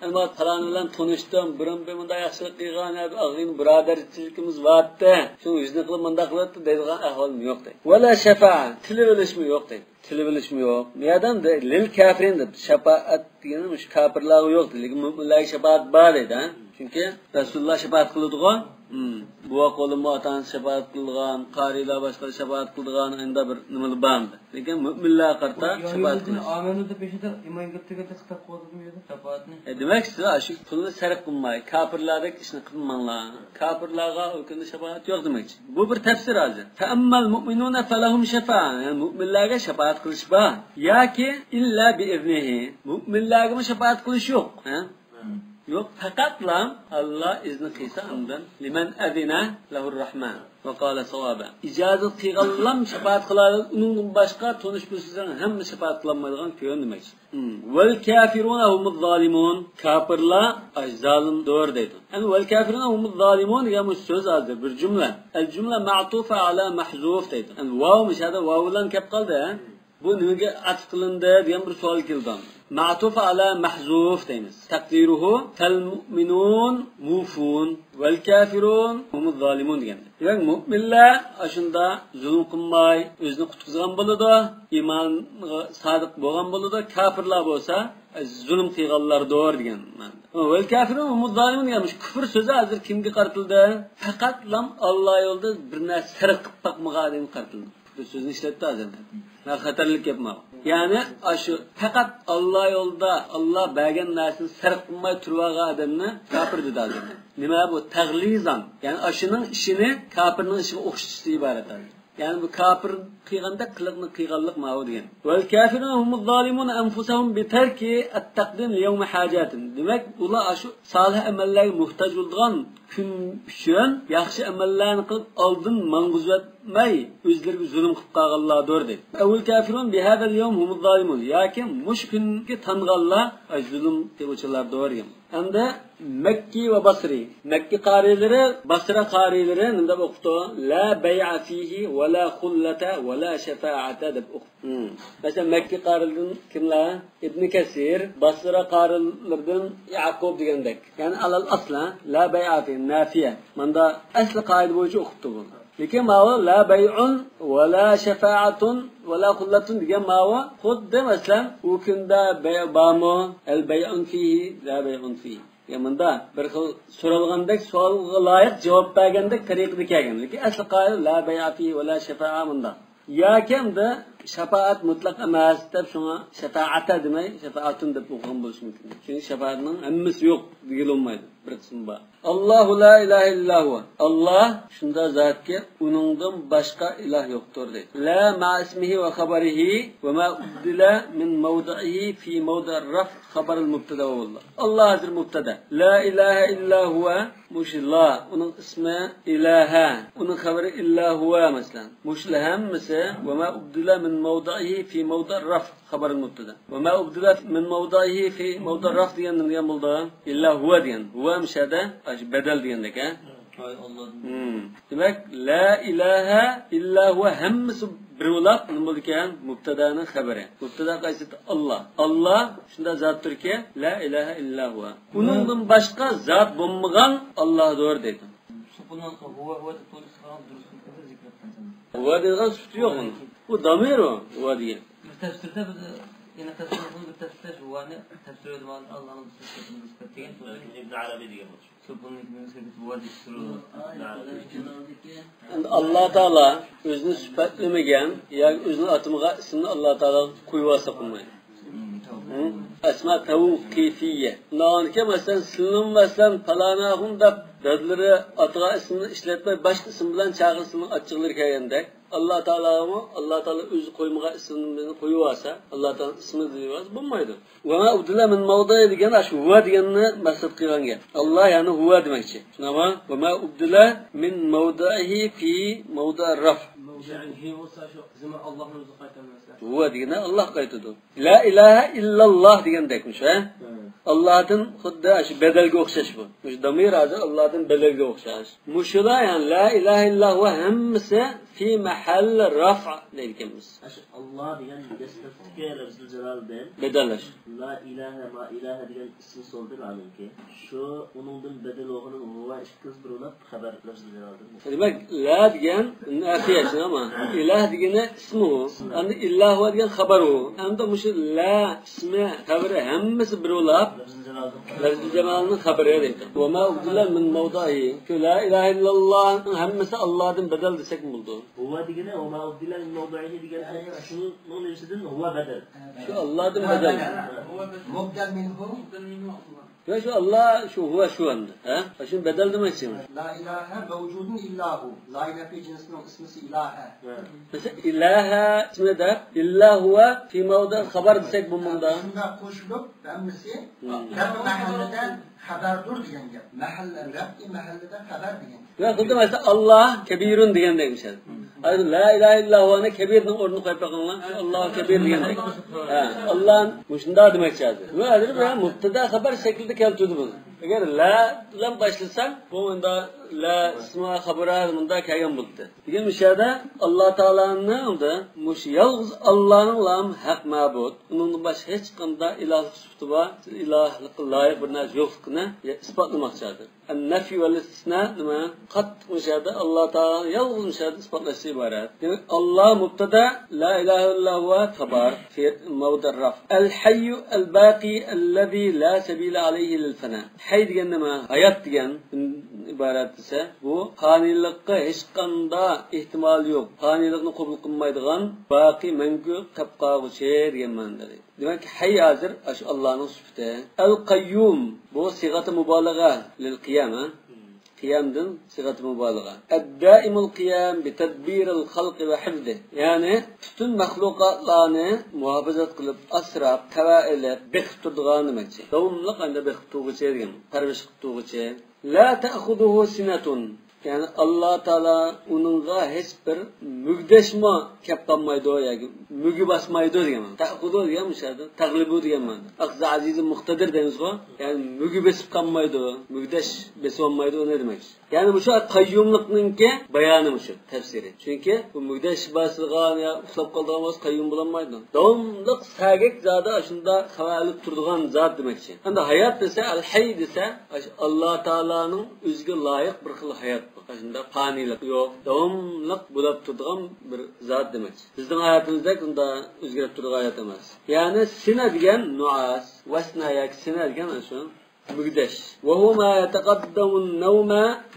ئەمما پالان بىلەن تونۇشتۇم، بۇرۇن بىر مۇنداق ياخشىلىق قىلغان ئىدى، ئاغىنە بۇرادەرچىلىكىمىز بارتتى، شۇ يۈزنى قىلىپ مۇنداق قىلىۋەتتى دەيدىغان ئەھۋالمۇ يوق دەيدۇ. ۋەلا شەفائە، تىلىۋېلىشمۇ يوق دەيدۇ. تىلىۋېلىشمۇ يوق. نېمە دەيدۇ؟ لىل كافىرىن دەپ، شاپائەت دېگىنى مۇشۇ كاپىرلارغا يوق دەيدۇ. لېكىن مۆمىنلەرگە شاپائەت بار دەيدۇ، ھە؟ چۈنكى رەسۇلۇللا شاپائەت قىلىدىغۇ. بوۋاق ئوغلۇمغا ئاتا-ئانىسى شاپائەت قىلىدىغان، قارىيلار باشقىلار شاپائەت قىلىدىغان، ئەندى بىر نېمىلەر بار ئەمدى. لېكىن مۆمىنلەرگە قارىتا شاپائەت قىلىش. ئامەنۇ دەپ بېشىدا ئىمان كەلتۈرگەندە خىتاب قىلىۋاتىدۇ بۇ يەردە شاپائەتنى. ئە، دېمەكچى، شۇ پۇلنى سەرپ قىلماي، كاپىرلاردەك ئىشنى قىلماڭلار. كاپىرلارغا ئۇ كۈندە شاپائەت يوق دېمەكچى. بۇ بىر تەپسىر ھازىر. فَأَمَّا الْمُؤْمِنُونَ فَلَهُمْ شَفَاعَةٌ. يەنى مۆمىنلەرگە شاپائەت قىلىش بار. ياكى إِلَّا بِإِذْنِهِ. مۆمىنلەرگىمۇ شاپائەت قىلىش يوق. ھە؟ يوق، پەقەتلا ئاللا ئىزنى قىلسا ئاندىن. لِمَنْ أَذِنَ لَهُ الرَّحْمَنُ وَقَالَ صَوَابًا. ئىجازەت قىلغانلام شاپائەت قىلالايدۇ، ئۇنىڭدىن باشقا تونۇش بىلسىزلەرنىڭ ھەممە شاپائەت قىلالمايدىغان كۈن دېمەكچى. وَالْكَافِرُونَ هُمُ الظَّالِمُونَ. كاپىرلار ئاي زالىمدۇر دەيدۇ. يەنى وَالْكَافِرُونَ هُمُ الظَّالِمُونَ دېگەن بۇ سۆز ھازىر بىر جۈملە. الجملة معطوفة على محذوف دەيدۇ. يەنى ۋاۋ مۇشەدە ۋاۋ بىلەن كەپ قالدى. بۇ نېمىگە ئەتىپ قىلىندى دېگەن بىر سوئال كېلىدۇ. مەتۇف ئەلا مەھزۇف دەيمىز. تەقدىرۇھۇ فەل مۇئمىنۇن مۇفۇن ۋەل كافىرۇن ھۇمۇز زالىمۇن دېگەن. دېمەك، مۇئمىنلار ئاشۇندا زۇلۇم قىلماي، ئۆزىنى قۇتقۇزغان بولىدۇ، ئىمانغا سادىق بولغان بولىدۇ، كاپىرلار بولسا، زۇلۇم قىلغانلاردۇر دېگەن مەنىدە. ۋەل كافىرۇن ھۇمۇز زالىمۇن دېگەن مۇشۇ كۇفر سۆزى ھازىر كىمگە قارىتىلدى؟ پەقەتلا ئاللا يولىدا بىر نەرسە سەرپ قىلىپ باقمىغان ئادەمگە قارىتىلدى. بۇ سۆزنى ئىشلەتتى ھازىر. ھە، خەتەرلىك گەپ ماۋۇ. يەنى ئاشۇ پەقەت ئاللا يولىدا، ئاللا بەرگەن نەرسىنى سەرپ قىلماي تۇرۇۋالغان ئادەمنى كاپىر دېدى ھازىر. نېمە بۇ؟ تەغلىزان. يەنى ئاشۇنىڭ ئىشىنى كاپىرنىڭ ئىشىغا ئوخشىتىشتىن ئىبارەت ھازىر. يەنى بۇ كاپىر قىلغاندەك قىلىقنى قىلغانلىق ماۋۇ دېگەن. ۋەل كافىرۇن ھۇمۇز زالىمۇن ئەنفۇسەھۇم بىتەركى ئەتتەقدىم لىيەۋمى ھاجەتىن. دېمەك، ئۇلار ئاشۇ سالىھ ئەمەللەرگە موھتاج بولىدىغان كۈن ئۈچۈن ياخشى ئەمەللەرنى قىلىپ، ئالدىن ماڭغۇزۇۋەتمەي، ئۆزلىرىگە زۇلۇم قىلىپ قالغانلاردۇر، دەيدۇ. ئەۋۇل كافىرۇن بىھازەل يەۋم ھۇمۇز زالىمۇن. ياكى مۇشۇ كۈنگە تانغانلار، ئاي، زۇلۇم قىلغۇچىلاردۇر، دېگەن. ئەمدى مەككى ۋە باسرى. مەككە قارىيلىرى، باسرا قارىيلىرى نېمە دەپ ئوقۇپتۇ؟ لا بەيئە فىھى ۋە لا خۇللەتە ۋە لا شەپائەتە دەپ ئوقۇپتۇ. مم. مەسىلەن، مەككە قارىلىرىدىن كىملەر؟ ئىبنى كەسىر، باسرا قارىلىرىدىن يەئقۇب دېگەندەك. يەنى ئەلەل ئەسلى، لا بەيئە فى، نافىيە. ماندا ئەسلى قائىدە بويىچە ئوقۇپتۇ بۇ. لېكىن ماۋۇ لا بەيئۇن ۋە لا شەفائەتۇن ۋە لا خۇللەتۇن دېگەن ماۋۇ خۇددى مەسىلەن، ئۇ كۈندە بەيئ بارمۇ؟ ھەل بەيئۇن فىھى، لا بەيئۇن فىھى. يا مۇندا بىر خىل سورالغاندەك سوئالغا لايىق جاۋاب بەرگەندەك تەرىقىدە كەلگەن. لېكىن ئەسلى قائىدە لا بەيئە فىھى ۋە لا شەفائە مۇندا. ياكى ئەمدى شاپائەت مۇتلەق ئەمەس دەپ شۇڭا شەپائەتە دېمەي، شەپائەتۇن دەپ ئوقۇغان بولۇشى مۇمكىن. چۈنكى شاپائەتنىڭ ھەممىسى يوق دېگىلى بولمايدۇ. بىر قىسمى بار. ئاللاھۇ لا ئىلاھە ئىللا ھۇۋا. ئاللا شۇنداق زاتكى، ئۇنىڭدىن باشقا ئىلاھ يوقتۇر دەيدۇ. لا مەئە ئىسمىھى ۋە خەبەرىھى ۋە ما ئۇبدىلە مىن مەۋدىئىھى فى مەۋدىئىر رەفئ خەبەرىل مۇبتەدە ۋە ۋاللا. ئاللا ھازىر مۇبتەدە. لا ئىلاھە ئىللا ھۇۋە، مۇشۇ لا، ئۇنىڭ ئىسمى ئىلاھە، ئۇنىڭ خەبىرى ئىللا ھۇۋە، مەسىلەن. مۇشۇلار ھەممىسى، ۋە ما ئۇبدىلە مىن مەۋدىئىھى فى مەۋدىئىر رەفئ خەبەرىل مۇبتەدە. ۋە ما ئۇبدىلە مىن مەۋدىئىھى فى مەۋدىئىر رەفئ دېگەن نېمە دېگەن بولىدۇ؟ ئىللا ھۇۋە دېگەن. ھۇۋە مۇشۇ يەردە، ئاشۇ بەدەل دېگەندەك، ھە؟ ھاي ئاللا. ھىم. دېمەك، لا ئىلاھە ئىللا ھۇۋە ھەممىسى بىر بولاپ، نېمە بولىدىكەن؟ مۇبتەدانىڭ خەبىرى. مۇبتەدا قايسى؟ ئاللا. ئاللا شۇنداق زاتتۇركى، لا ئىلاھە ئىللا ھۇۋە. ئۇنىڭدىن باشقا زات بولمىغان ئاللاھدۇر دەيدۇ. شۇ بۇنىڭ ھۇۋا، ھۇۋا دەپ تولۇق چىقارغان دۇرۇس ئىكەن، زىكرەتتىن. ھۇۋا دېگەن سۈپىتى يوق ئۇنىڭ. ئۇ دامىر ئۇ، ھۇۋا دېگەن. بىر تەپسىردە بىز، يەنە تەپسىر قىلىپ بىر تەپسىردە شۇ ھۇۋانى تەپسىر ئېلىپ ئالغان، ئاللانىڭ سۈپىتىنى سۈپەت دېگەن. بەلكىم ئىبن ئارابىي دېگەن بولىدۇ. شۇ بۇنىڭ ئىككىنىڭ سۈپىتى ھۇۋا دەپ تۇرۇۋاتىدۇ. ئەمدى ئاللا تائالا ئۆزىنى سۈپەتلىمىگەن ياكى ئۆزىنىڭ ئاتىمىغا ئىسمىنى ئاللا تائالا قويۇۋالسا بولمايدۇ. ھىم؟ ئەسما تەۋقىفىيە. ئۇنداقكەن، مەسىلەن، سىلىنىڭ، مەسىلەن، پالانى ئاخۇن دەپ دادىلىرى ئاتىغان ئىسمىنى ئىشلەتمەي، باشقا ئىسىم بىلەن چاقىرسىنىڭ ئاچچىقلىرى كەلگەندەك، ئاللا تائالاغىمۇ ئاللا تائالا ئۆزى قويمىغان ئىسمىنى قويۇۋالسا، ئاللا تائالا ئىسمى دېيىۋالسا بولمايدۇ. ۋە ما ئۇبدىلە مىن مەۋدىئى دېگەن ئاشۇ ھۇۋا دېگەننى مەقسەت قىلغان گەپ. ئاللا يەنى ھۇۋا دېمەكچى. شۇنداقمۇ؟ ۋە ما ئۇبدىلە مىن مەۋدىئىھى فى مەۋدىئىر رەفئ. مەۋدىئىھى بولسا شۇ زېمىن ئاللانىڭ ئۆزىگە قايتىدۇ. ھۇۋا دېگىنى ئاللاغا قايتىدۇ. لا ئىلاھە ئىللاللا دېگەندەكمۇ شۇ، ھە؟ ھە. ئاللادىن خۇددى شۇ بەدەلگە ئوخشاش بۇ. مۇشۇ دامىر ھازىر ئاللادىن بەدەلگە ئوخشاش. مۇشۇلار، يەنى لا ئىلاھە ئىللا ھۇۋا ھەممىسى فى مەھەللى رەفئ دەيدىكەنمىز. ئاشۇ ئاللا دېگەن دەسلەپتىكى لەفزىل جالالدىن بەدەللەش. لا ئىلاھە، ما ئىلاھە دېگەن ئىسمى سولدى مەلۇمكى. شۇ ئۇنىڭدىن بەدەل بولغىنى ھۇۋا ئىككىمىز بىر بولۇپ خەبەر لەفزىل جالالدىن. دېمەك، لا دېگەن نافىيە، شۇنداقمۇ؟ ئىلاھ دېگىنى ئىسمى ئۇ. ئەمدى ئىللا ھۇۋا دېگەن خەبەر ئۇ. ئەمدى مۇشۇ لا ئىسمى، خەبىرى ھەممىسى بىر بولا. لەفزى جامالنىڭ خەبىرى دەيدۇ. ۋە ما ئۇبدىلە مىن مەۋدىئىھى. شۇ لا ئىلاھە ئىللاللانىڭ ھەممىسى ئاللادىن بەدەل دېسەكمۇ بولىدۇ. ھۇۋا دېگىنى، ۋە ما ئۇبدىلە مىن مەۋدىئىھى دېگەن، شۇنىڭ نېمىسىدىن ھۇۋا بەدەل. شۇ ئاللادىن بەدەل. مۇبدەل مىنھۇ. يا شۇ ئاللا، شۇ ھۇۋا شۇ ئەمدى. ھە؟ شۇنى بەدەل دېمەكچىمەن. لا ئىلاھە مەۋجۇدۇن ئىللا ھۇ. لا نەپى جىنسىنىڭ ئىسمىسى ئىلاھە. مەسىلەن، ئىلاھە ئىسمى دەپ، ئىللا ھۇۋا فى مەۋدىئىل خەبەر دېسەك بۇ مۇندا. شۇنداق قوشۇلۇپ، ھەممىسى رەپ مەھەللىدە خەبەردۇر دېگەن گەپ. مەھەللە، رەپ مەھەللىدە خەبەر دېگەن گەپ. يا خۇددى مەسىلەن، ئاللا كەبىرۇن دېگەندەك مىسال. ھازىر لا ئىلاھە ئىللا ھۇۋانى كەبىرنىڭ ئورنىنا قويۇپ بېقىڭلار. ئاللا كەبىر دېگەندەك. ھە، ئاللا مۇشۇنداق دېمەكچى ھازىر. ۋە ھازىر بۇ مۇبتەدا خەبەر شەكلىدە كەلتۈردى بۇنى. ئەگەر لا بىلەن باشلىساڭ، بۇ مۇندا لا ئىسمى خەبىرى مۇندا كەلگەن بولدى. دېگەن مۇشۇ يەردە ئاللا تائالانىڭ، مۇشۇ يالغۇز ئاللانىڭلا ھەق مەبۇد، ئۇنىڭدىن باشقا ھېچقانداق ئىلاھلىق سۈپىتى بار، ئىلاھلىققا لايىق بىر نەرسە يوقلۇقىنى ئىسپاتلىماقچى ھازىر. ئەن-نەفي ۋەل ئىستىسنا نېمە؟ قاتتىق مۇشۇ يەردە ئاللا تائالانى يالغۇز مۇشۇ يەردە ئىسپاتلاشتىن ئىبارەت. دېمەك، ئاللا مۇبتەدا، لا ئىلاھە ئىللا ھۇۋا خەبەر، فى مەۋدىئىر رەف. ئەل ھەييۇ ئەل باقى ئەللەزى لا سەبىلە ئەلەيھى لىل فەنا. ھەي دېگەن نېمە؟ ھايات دېگەن ئىبارەت دېسە، بۇ پانىيلىققا ھېچقانداق ئېھتىمالى يوق، پانىيلىقنى قوبۇل قىلمايدىغان، باقىي، مەڭگۈ قېلىپ قالغۇچى دېگەن مەنىدە. دېمەك، ھەي ھازىر ئاشۇ ئاللانىڭ سۈپىتى. ئەل قەييۇم، بۇ سىغەتى مۇبالىغە لىل قىيام، ھە؟ قىيامدىن سىغەتى مۇبالىغە. ئەددائىمۇل قىيام بىتەدبىرىل خەلقى ۋە ھىفزى. يەنى پۈتۈن مەخلۇقاتلارنى مۇھاپىزەت قىلىپ، ئاسراپ، تەۋە ئېلىپ، بېقىپ تۇرىدىغان دېمەكچى. داۋاملىق ئانداق بېقىپ تۇرغۇچى دېگەن، پەرۋىش قىلىپ تۇرغۇچى. لا تەخۇزۇھۇ سىنەتۇن. يەنى ئاللا تائالا ئۇنىڭغا ھېچ بىر مۈگدەشمۇ كەپ قالمايدۇ ياكى مۈگى باسمايدۇ دېگەن مەنىدە. تەخۇزۇ دېگەن مۇشۇ يەردە تەغلىبۇ دېگەن مەنىدە. ئەخزە ئەزىزى مۇقتەدىر دەيمىزغۇ. يەنى مۈگى بېسىپ قالمايدۇ، مۈگدەش بېسىۋالمايدۇ، ئۇنى دېمەكچى. يەنى مۇشۇ قەييۇملۇقنىڭكى بايانى مۇشۇ، تەپسىرى. چۈنكى بۇ مۈگدەش باسىدىغان يا ئۇخلاپ قالىدىغان بولسا قەييۇم بولالمايدۇ. داۋاملىق سەگەك زادى ئاشۇنداق خەۋەر ئېلىپ تۇرىدىغان زات دېمەكچى. ئەمدى ھايات دېسە، ئەل ھەي دېسە، ئاشۇ ئاللا تائالانىڭ ئۆزىگە لايىق بىر خىل ھايات بۇ. ئاشۇنداق پانىيلىق يوق، داۋاملىق بولاپ تۇرىدىغان بىر زات دېمەكچى. بىزنىڭ ھاياتىمىزدەك ئۇنداق ئۆزگىرىپ تۇرىدىغان ھايات ئەمەس. يەنى سىنە دېگەن نۇئاس، ۋەسنە ياكى سىنە دېگەن ئاشۇ مۈگدەش. وهو ما يتقدم النوم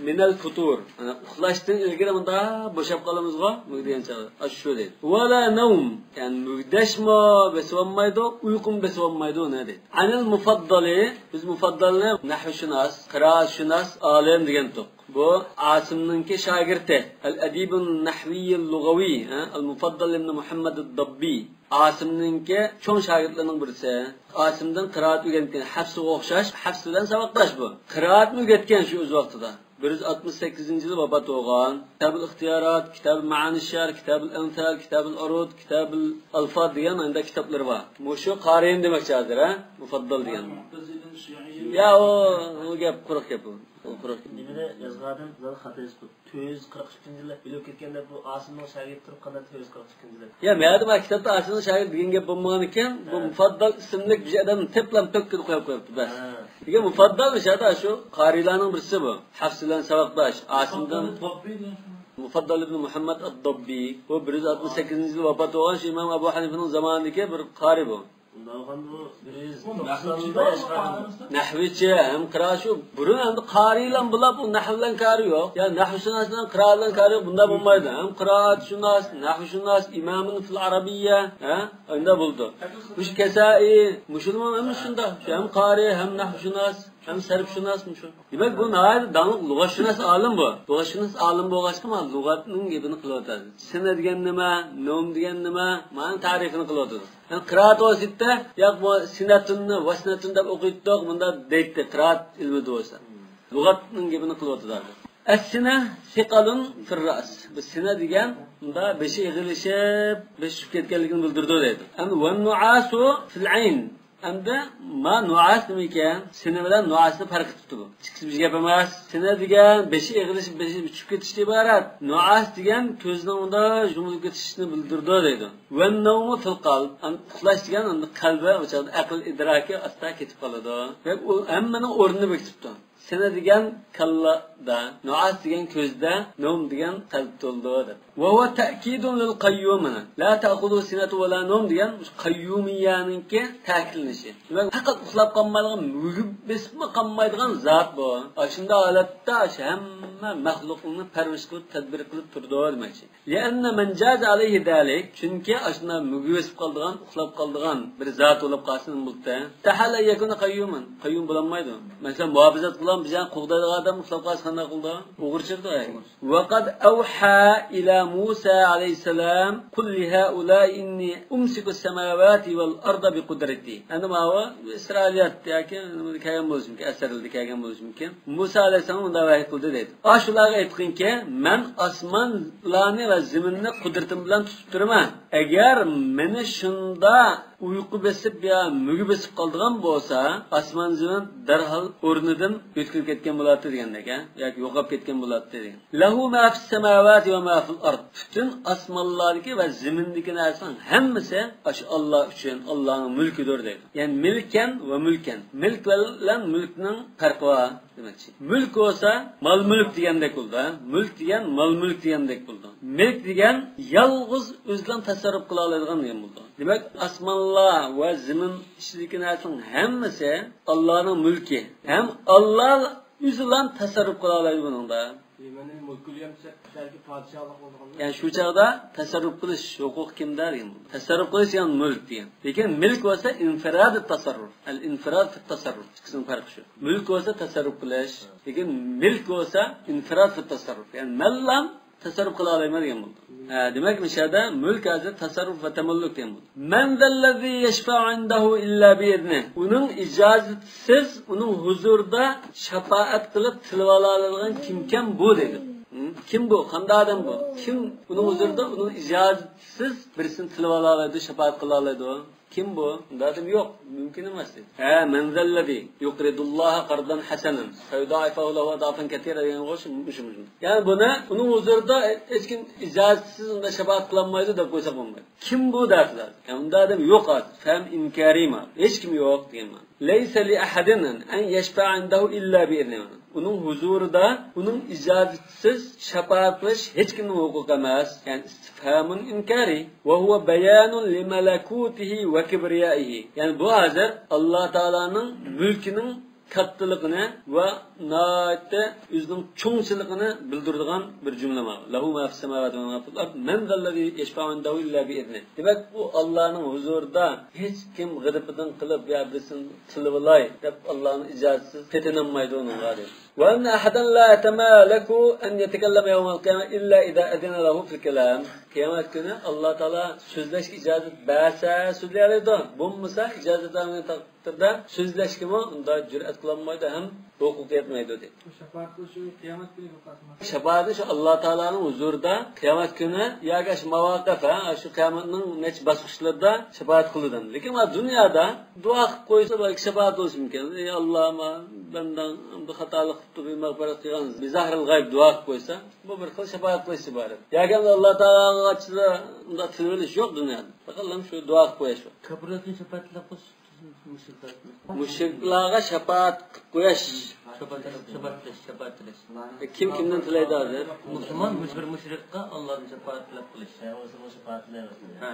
من الفطور. مانا ئۇخلاشتىن ئىلگىرى مۇنداق بوشاپ قالىمىزغۇ، مۈگدىگەن چاغدا. ئاشۇ شۇ دەيدۇ. ولا نوم. يەنى مۈگدەشمۇ بېسىۋالمايدۇ، ئۇيقۇمۇ بېسىۋالمايدۇ، نە دەيدۇ. عن المفضل. بىز مۇفەددەلنى نەھۋشۇناس، قىرائەتشۇناس، ئالىم دېگەنتۇق. بۇ ئاسىمنىڭكى شاگىرتى. ئەل ئەدىبۇن نەھۋىييىل لۇغەۋىي، ھە؟ ئەل مۇفەددەل ئىبن مۇھەممەد ئەد-داببى. ئاسىمنىڭكى چوڭ شاگىرتلىرىنىڭ بىرسى. ئاسىمدىن قىرائەت ئۆگەنگەن، ھەفسىگە ئوخشاش، ھەفس بىلەن ساۋاقداش بۇ. قىرائەتمۇ ئۆگەتكەن شۇ ئۆز ۋاقتىدا. بىر يۈز ئاتمىش سەككىزىنچى يىلى ۋاپات بولغان. كىتابۇل ئىختىيارات، كىتابۇل مائانىش شەرھ، كىتابۇل ئەمسال، كىتابۇل ئۇرۇد، كىتابۇل ئالفاز دېگەن ئانداق كىتابلىرى بار. مۇشۇ قارىيىم دېمەكچى ھازىر، ھە؟ مۇفەددەل دېگەن. يا، ئۇ، ئۇ گەپ، قۇرۇق گەپ ئۇ. ئۇ قۇرۇق گەپ. نېمىدە يازغان ئادەم زادى خاتا يېزىپتۇ. تۆت يۈز قىرىق ئىككىنچى يىلى ئۆلۈپ كەتكەن دەپ بۇ ئاسىمنىڭ شاگىرتى تۇرۇپ قانداق تۆت يۈز قىرىق ئىككىنچى يىلى؟ يا، مەدە ما كىتابتا ئاسىمنىڭ شاگىرتى دېگەن گەپ بولمىغان ئىكەن. بۇ ھە. مۇفەددەل ئىسىملىك بىر ئادەم تېپىلام تۆككىدە قويۇپ قويۇپتۇ، بەس. ھە. دېگەن مۇفەددەل ئىشادا شۇ قارىيلارنىڭ بىرسى بۇ. ھەفس بىلەن ساۋاقداش. ئاسىمدىن مۇفەددەل ئىبن مۇھەممەد ئەد-داببى. بۇ بىر يۈز ئاتمىش سەككىزىنچى يىلى ۋاپات بولغان شۇ ئىمام ئەبۇ ھەنىفىنىڭ زامانىدىكى بىر قارى بۇ. ئۇنداق بولغاندا بۇ بىر يۈز توقساندا ياشىغان. نەھۋىچى ھەم قىرا شۇ بۇرۇن ئەمدى قارىيلام بولاپ، ئۇ نەھۋ بىلەن كارى يوق. يا نەھۋشۇناس بىلەن قىرا بىلەن كارى يوق، بۇنداق بولمايدۇ. ھەم قىرائەتشۇناس، نەھۋشۇناس، ئىمامۇن فىل ئەرەبىييە، ھە؟ ئۇنداق بولىدۇ. مۇشۇ كەسائى، مۇشۇلمۇ ھەم شۇنداق. شۇ ھەم قارى، ھەم نەھۋشۇناس، ھەم سەرفشۇناس مۇشۇ. دېمەك، بۇ ناھايىتى داڭلىق لۇغەتشۇناس ئالىم بۇ. لۇغەتشۇناس ئالىم بولغاچقا، مانا لۇغەتنىڭ گېپىنى قىلىۋاتىدۇ. سىنە دېگەن نېمە؟ نوم دېگەن نېمە؟ مانا تەرىپىنى قىلىۋاتىدۇ. يەنى قىرائەت ۋاسىتە، ياق، بۇ سىنەتۇننى ۋەسنەتۇن دەپ ئوقۇيتتۇق، مۇنداق دەيتتى، قىرائەت ئىلمىدە بولسا. لۇغەتنىڭ گېپىنى قىلىۋاتىدۇ ھازىر. ئەسسىنە سىقالۇن فىررەس. بۇ سىنە دېگەن، مۇنداق بېشى ئېغىرلىشىپ، بېشى چۈشۈپ كەتكەنلىكىنى بىلدۈرىدۇ دەيدۇ. ئەمدى ۋەننۇئاسۇ فىل ئەين. ئەمدى ما نۇئاس نېمىكەن؟ سىنە بىلەن نۇئاسنى پەرق قىلىپتۇ بۇ. ئىككىسى بىر گەپ ئەمەس. سىنە دېگەن بېشى ئېغىرلىشىپ، بېشى چۈشۈپ كېتىشتىن ئىبارەت. نۇئاس دېگەن كۆزنىڭ مۇنداق يۇمۇلۇپ كېتىشىنى بىلدۈرىدۇ دەيدۇ. ۋەننەۋمۇ فىل قەلب. ئەم-، ئۇخلاش دېگەن ئەمدى قەلبى، ئۇ چاغدا ئەقىل ئىدراكى ئاستا كېتىپ قالىدۇ. دەپ ئۇ ھەممىنىڭ ئورنىنى بېكىتىپتۇ. سىنە دېگەن كاللادا، نۇئاس دېگەن كۆزدە، نوم دېگەن قەلبتە بولىدۇ دەپ. وهو تأكيد للقيومية، لا تأخذه سنة ولا نوم دېگەن قەييۇمىيەنىڭكى تەكىتلىنىشى. دېمەك، پەقەت ئۇخلاپ قالمايدىغان، مۈگۈپ بېسىپمۇ قالمايدىغان زات بۇ. ئاشۇنداق ھالەتتە ئاشۇ ھەممە مەخلۇقنى پەرۋىش قىلىپ، تەدبىر قىلىپ تۇرىدۇ دېمەكچى. لأن من جاز عليه ذلك، چۈنكى ئاشۇنداق مۈگۈپ بېسىپ قالىدىغان، ئۇخلاپ قالىدىغان بىر زات بولۇپ قالسا نېمە بولىدۇ؟ استحال أن يكون قيوما، قەييۇم بولالمايدۇ. مەسىلەن، مۇھاپىزەت قىلغان بىزنى قوغدايدىغان ئادەم ئۇخلاپ قالسا قانداق قىلىدۇ؟ ئوغرى چىقىدۇ. وقد أوحى إلى موسى عليه السلام: قل لهؤلاء إني أمسك السماوات والأرض بقدرتي. ئەمدى ماۋۇ ئىسرائىلىيات ياكى كەلگەن بولۇشى مۇمكىن، ئەسەرلەردە كەلگەن بولۇشى مۇمكىن. مۇسا ئەلەيھىسسالام مۇنداق ۋەھىي قىلدى دەيدۇ. ئاشۇلارغا ئېيتقىنكى، مەن ئاسمانلارنى ۋە زېمىننى قۇدرىتىم بىلەن تۇتۇپ تۇرىمەن. ئەگەر مېنى شۇنداق ئۇيقۇ بېسىپ يا مۈگۈ بېسىپ قالىدىغان بولسا، ئاسمان زېمىن دەرھال ئورنىدىن يۆتكىلىپ كەتكەن بولاتتى دېگەندەك، ھە؟ ياكى يوقاپ كەتكەن بولاتتى دېگەن. لەھۇ ما فىس سەماۋاتى ۋە ما فىل ئارد. پۈتۈن ئاسمانلاردىكى ۋە زېمىندىكى نەرسىنىڭ ھەممىسى ئاشۇ ئاللا ئۈچۈن، ئاللانىڭ مۈلكىدۇر دەيدۇ. يەنى مىلكەن ۋە مۈلكەن. مىلك بىلەن مۈلكنىڭ پەرقى بار دېمەكچى. مۈلك بولسا مال-مۈلۈك دېگەندەك بولىدۇ، ھە؟ مۈلك دېگەن مال-مۈلۈك دېگەندەك بولىدۇ. مىلك دېگەن يالغۇز ئۆزىلا تەسەررۇپ قىلالايدىغان دېگەن بولىدۇ. دېمەك، ئاسمانلار ۋە زېمىن ئىچىدىكى نەرسىنىڭ ھەممىسى ئاللانىڭ مۈلكى. ھەم ئاللا ئۆزىلا تەسەررۇپ قىلالايدۇ بۇنىڭدا. يەنى مۇلكۇل يەم دېسەك، بەلكى پادىشاھلىق بولىدىغان. يەنى شۇ چاغدا تەسەررۇپ قىلىش ھوقۇقى كىمدە دېگەن بولىدۇ. تەسەررۇپ قىلىش دېگەن مۈلك دېگەن. لېكىن مىلك بولسا ئىنفىراد تەسەررۇپ. ئەل ئىنفىراد فىت تەسەررۇپ. ئىككىسىنىڭ پەرقى شۇ. مۈلك بولسا تەسەررۇپ قىلىش. لېكىن مىلك بولسا ئىنفىراد فىت تەسەررۇپ. يەنى مەنلا تەسەررۇپ قىلالايمەن دېگەن بولىدۇ. ھە، دېمەك، مۇشۇ يەردە مۈلك ھازىر تەسەررۇپ ۋە تەمەللۇك دېگەن بولىدۇ. مەن زەللەزى يەشفەئۇ ئىندەھۇ ئىللا بىئىزنىھ. ئۇنىڭ ئىجازىتىسىز ئۇنىڭ ھۇزۇرىدا شاپائەت قىلىپ تىلىۋالالايدىغان كىمكەن بۇ دەيدۇ. ھە؟ كىم بۇ؟ قانداق ئادەم بۇ؟ كىم ئۇنىڭ ھۇزۇرىدا ئۇنىڭ ئىجازىتىسىز بىرسىنى تىلىۋالالايدۇ، شاپائەت قىلالايدۇ؟ كىم بۇ؟ ئۇنداق ئادەم يوق، مۇمكىن ئەمەس دەيدۇ. ھە، مەن زەللەزى يۇقرىزۇللاھە قەرزەن ھەسەنەن فەيۇدائىفەھۇ لەھۇ ئەزئافەن كەسىرە دېگەن ئوخشاش مۇشۇ، مۇشۇ. يەنى بۇنى ئۇنىڭ ھۇزۇرىدا ھېچ كىم ئىجازىتىسىز ئۇنداق شاپائەت قىلالمايدۇ دەپ قويساق بولمايدۇ. كىم بۇ دەسىلەر؟ يەنى ئۇنداق ئادەم يوق ھازىر. فەم ئىنكارى ما. ھېچ كىم يوق دېگەن مەنە. لەيسە لىئەھەدىن ئەن يەشفەئە ئىندەھۇ ئىللا بىئىزنىھ. ئۇنىڭ ھۇزۇرىدا ئۇنىڭ ئىجازىتىسىز شاپائەت قىلىش ھېچ كىمنىڭ ھوقۇقى ئەمەس. يەنى ئىستىفھامۇن ئىنكارى. ۋە ھۇۋە بەيانۇن لىمەلەكۇتىھى ۋە كىبرىيائىھى. يەنى بۇ ھازىر ئاللا تائالانىڭ مۈلكىنىڭ كاتتىلىقىنى ۋە ناھايىتى ئۆزىنىڭ چوڭچىلىقىنى بىلدۈرىدىغان بىر جۈملە ماۋۇ. لەھۇ ما فىس سەماۋاتى ۋە ما فىل ئارد. مەن زەللەزى يەشفەئۇ ئىندەھۇ ئىللا بىئىزنىھ. دېمەك، ئۇ ئاللانىڭ ھۇزۇرىدا ھېچ كىم غىدىپىدىن قىلىپ يا بىرسىنى تىلىۋالاي دەپ ئاللانىڭ ئىجازىتىسىز پېتىنالمايدۇ ئۇنىڭغا دەيدۇ. ۋە ئەننە ئەھەدەن لا يەتەمەللەكۇ ئەن يەتەكەللەمە يەۋمەل قىيامە ئىللا ئىزا ئەزىنە لەھۇ فىل كەلام. قىيامەت كۈنى ئاللا تائالا سۆزلەشكە ئىجازەت بەرسە سۆزلىيەلەيدۇ، بولمىسا ئىجازەت بەرمىگەن تەقدىردە سۆزلەشكىمۇ ئۇنداق جۈرئەت قىلالمايدۇ ھەم ھوقۇقى يەتمەيدۇ دەيدۇ. بۇ شاپائەت قىلىش شۇ قىيامەت كۈنى بولۇپ قالسا. شاپائەتنى شۇ ئاللا تائالانىڭ ھۇزۇرىدا قىيامەت كۈنى ياكى شۇ ماۋاقىف، ھە، شۇ قىيامەتنىڭ نەچچە باسقۇچلىرىدا شاپائەت قىلىدۇ. لېكىن مانا دۇنيادا دۇئا قىلىپ قويسا بەلكى شاپائەت بولۇشى مۇمكىن. ئەي ئاللا، ما بەندەڭ بۇ خاتالىق قىپتۇ، بىر مەغپىرەت قىلغىن، بىزاھرىل غەيب دۇئا قىلىپ قويسا، بۇ بىر خىل شاپائەت قىلىشقا ئىبارەت. ياكى ئاللا تائالاغا ئاچىدا ئۇنداق تىلىۋېلىش يوق دۇنيادا. پەقەت شۇ دۇئا قىلىپ قويۇش بار. كاپىرلارغا شاپائەت تىلەپ قويسا، مۇشرىكلارغا. مۇشرىكلارغا شاپائەت قىلىپ قويۇش. شاپائەت تىلەش، شاپائەت تىلەش، شاپائەت تىلەش. كىم كىمدىن تىلەيدۇ ھازىر؟ مۇسۇلمان مۇش-، بىر مۇشرىكقا ئاللادىن شاپائەت تىلەپ قىلىش. ھە، ئۇ شاپائەت تىلەيۋاتىدۇ. ھە.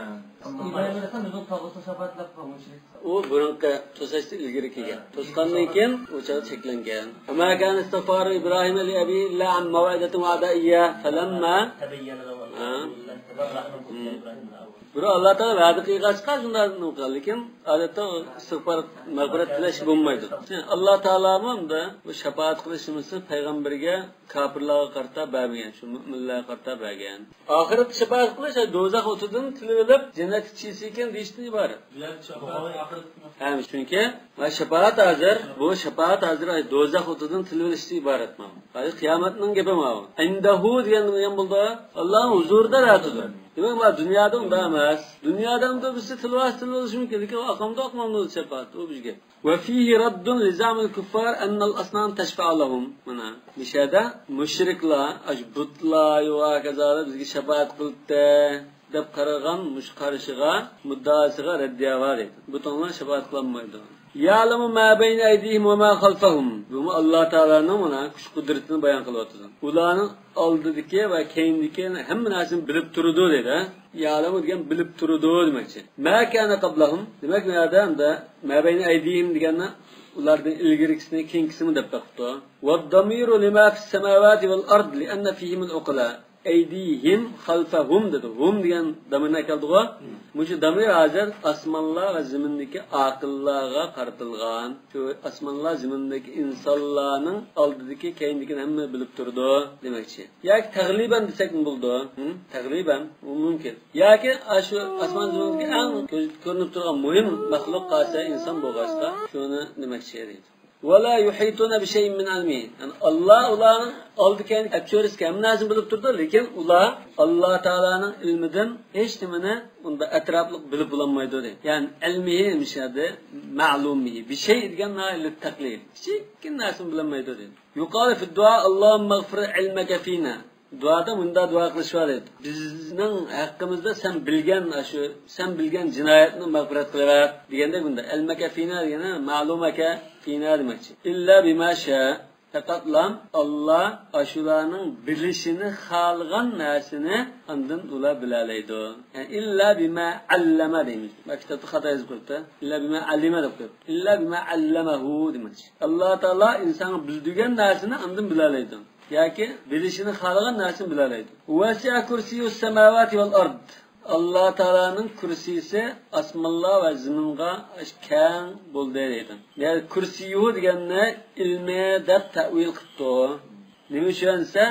ئىبراھىم ئەلەيھىسسالام ئۆزىنىڭ تاغۇتىغا شاپائەت تىلەپ قىلغان مۇشرىك. ئۇ بۇرۇنقى توساشتا ئىلگىرى كەلگەن. توسقاندىن كېيىن ئۇ چاغدا چەكلەنگەن. وما كان استغفار إبراهيم لأبيه إلا عن موعدة وعدها إياه فلما، ھە. بىر ئاللا تائالا ۋەدە قىلغاچقا شۇنداق نېمە قىلغان، لېكىن ئادەتتە ئىستىغپار، مەغپىرەت تىلەش بولمايدۇ. ئاللا تائالامۇ ئەمدى بۇ شاپائەت قىلىش نېمىسىنى پەيغەمبەرگە، كاپىرلارغا قارىتا بەرمىگەن، شۇ مۆمىنلەرگە قارىتا بەرگەن. ئاخىرەتتە شاپائەت قىلىش، ئاي، دوزاخ ئوتىدىن تىلىۋېلىپ، جەننەتكە چىقىسى ئىكەن دېيىشتىن ئىبارەت. ھەم چۈنكى، ۋە شاپائەت ھازىر، بۇ شاپائەت ھازىر، ئاي، دوزاخ ئوتىدىن تىلىۋېلىشتىن ئىبارەت ماۋۇ. ھازىر قىيامەتنىڭ گېپى ماۋۇ. ئىندەھۇ دېگەن نېمە بولىدۇ؟ ئاللانىڭ ھۇزۇرىدا دەۋاتىدۇ. دېمەك، مانا دۇنيادا ئۇنداق ئەمەس. دۇنيادا ئەمدى بىرسى تىلىۋالسا تىلىۋېلىشى مۇمكىن، لېكىن ئاقامدۇ ئاقمامدۇ شاپائەت، ئۇ بىر گەپ. وفيه رد لزعم الكفار أن الأصنام تشفع لهم. مانا، مۇشۇ يەردە مۇشرىكلار، ئاشۇ بۇتلار، ۋە ھاكازالار بىزگە شاپائەت قىلىپتۇ دەپ قارىغان مۇشۇ قارىشىغا، مۇددىئاسىغا رەددىيە بار دەيدۇ. بۇتۇڭلار شاپائەت قىلالمايدۇ. يعلم ما بين أيديهم وما خلفهم. بۇمۇ ئاللا تائالانىڭ مانا كۈچ قۇدرىتىنى بايان قىلىۋاتىدۇ. ئۇلارنىڭ ئالدىدىكى ۋە كەينىدىكى ھەممە نەرسىنى بىلىپ تۇرىدۇ دەيدۇ. يەلەمۇ دېگەن بىلىپ تۇرىدۇ دېمەكچى. ما كان قبلهم، دېمەك، بۇ يەردە ئەمدى ما بين أيديهم دېگەننى ئۇلاردىن ئىلگىرىكىسىنى، كېيىنكىسىنى دەپ بېقىپتۇ. والضمير لما في السماوات والأرض لأن فيهم العقلاء. أيديهم خلفهم دېدى. ھۇم دېگەن دامىرنى ئەكەلدىغۇ. مۇشۇ دامىر ھازىر ئاسمانلار ۋە زېمىندىكى ئاقىللارغا قارىتىلغان. شۇ ئاسمانلار زېمىندىكى ئىنسانلارنىڭ ئالدىدىكى، كەينىدىكىنى ھەممە بىلىپ تۇرىدۇ دېمەكچى. ياكى تەغلىبەن دېسەكمۇ بولىدۇ. ھە؟ تەغلىبەن، ئۇ مۇمكىن. ياكى ئاشۇ ئاسمان زېمىندىكى ئەڭ كۆز كۆرۈنۈپ تۇرغان مۇھىم مەخلۇق قالسا ئىنسان بولغاچقا، شۇنى دېمەكچى دەيدۇ. ولا يحيطون بشيء من علمه. يەنى ئاللا ئۇلارنىڭ ئالدى كەينى ئەپچۆرىسىكەن ھەممە نەرسىنى بىلىپ تۇرىدۇ، لېكىن ئۇلار ئاللا تائالانىڭ ئىلمىدىن ھېچ نېمىنى ئۇندا ئەتراپلىق بىلىپ بولالمايدۇ دەيدۇ. يەنى ئىلمىھى مۇشۇ يەردە مەلۇمىھى. بشيء دېگەن ناھايىتى تەقلىد. كىچىككىنە نەرسىنى بىلەلمەيدۇ دەيدۇ. يقال في الدعاء اللهم اغفر علمك فينا. دۇئادا مۇنداق دۇئا قىلىشىۋالىدۇ. بىزنىڭ ھەققىمىزدا سەن بىلگەن، شۇ سەن بىلگەن جىنايەتنى مەغپىرەت قىلىۋەت دېگەندەك بۇندا. علمك فينا دېگەنى مەلۇمك فينا دېمەكچى. إلا بما شاء. پەقەتلا ئاللا ئاشۇلارنىڭ بىلىشىنى خالىغان نەرسىنى ئاندىن ئۇلار بىلەلەيدۇ. يەنى إلا بما علم دەيمىز. بۇ كىتابتا خاتا يېزىپ قويۇپتۇ. إلا بما علم دەپ قويۇپتۇ. إلا بما علمه دېمەكچى. ئاللا تائالا ئىنسانغا بىلدۈرگەن نەرسىنى ئاندىن بىلەلەيدۇ. ياكى بىلىشىنى خالىغان نەرسىنى بىلەلەيدۇ. وسع كرسيه السماوات والأرض. ئاللا تائالانىڭ كۇرسىيسى ئاسمانلار ۋە زېمىنغا كەڭ بولدى دەيدۇ. يەنى كۇرسىيۇ دېگەننى ئىلمى دەپ تەئۋىل قىپتۇ. نېمە ئۈچۈن دېسە،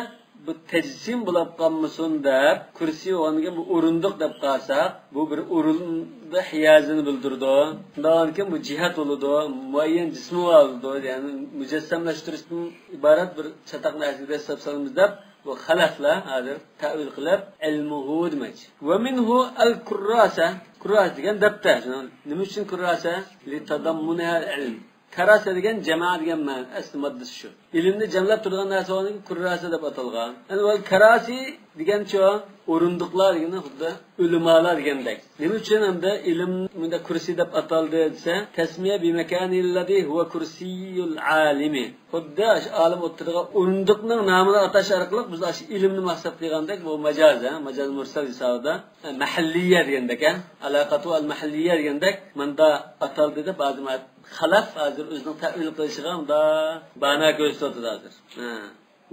بۇ تەجسىم بولاپ قالمىسۇن دەپ، كۇرسىيۇ بولغاندىكىن بۇ ئورۇندۇق دەپ قالساق، بۇ بىر ئورۇندا ھىيازىنى بىلدۈرىدۇ. شۇنداق بولغاندىكىن بۇ جىھەت بولىدۇ، مۇئەييەن جىسمى بولىدۇ، يەنى مۇجەسسەملەشتۈرۈشتىن ئىبارەت بىر چاتاق نەرسىگە دەسسەپ سالىمىز دەپ، بۇ خەلەفلەر ھازىر تەئۋىل قىلىپ، علمه دېمەكچى. ومنه الكراسة. كۇراسە دېگەن دەپتەر. نېمە ئۈچۈن كۇراسە؟ لتضمنها العلم. كراسة دېگەن جەمە دېگەن مەنە، ئەسلى ماددىسى شۇ. ئىلىمنى جەملەپ تۇرىدىغان نەرسە بولغاندىكىن كۇراسە دەپ ئاتالغان. يەنى ۋەل كەراسى دېگەنچۇ، ئورۇندۇقلار دېگىنى خۇددى ئۆلىمالار دېگەندەك. نېمە ئۈچۈن ئەمدى ئىلىم مۇنداق كۇرسى دەپ ئاتالدى دېسە، تسمية بمكانه الذي هو كرسي العالم. خۇددى ئاشۇ ئالىم ئولتۇرىدىغان ئورۇندۇقنىڭ نامىنى ئاتاش ئارقىلىق بىز ئاشۇ ئىلىمنى مەقسەت قىلغاندەك، بۇ ماجاز، ھە؟ ماجاز مۇرسەل ھېسابىدا، ھە، مەھەللىيە دېگەندەك، ھە؟ ئالاقەتۇ ئەل مەھەللىيە دېگەندەك، مۇندا ئاتالدى دەپ ھازىر خەلەف ھازىر ئۆزىنىڭ تەئۋىل قىلىشىغا مۇندا بانا كۆرسىتىۋاتىدۇ ھازىر. ھە.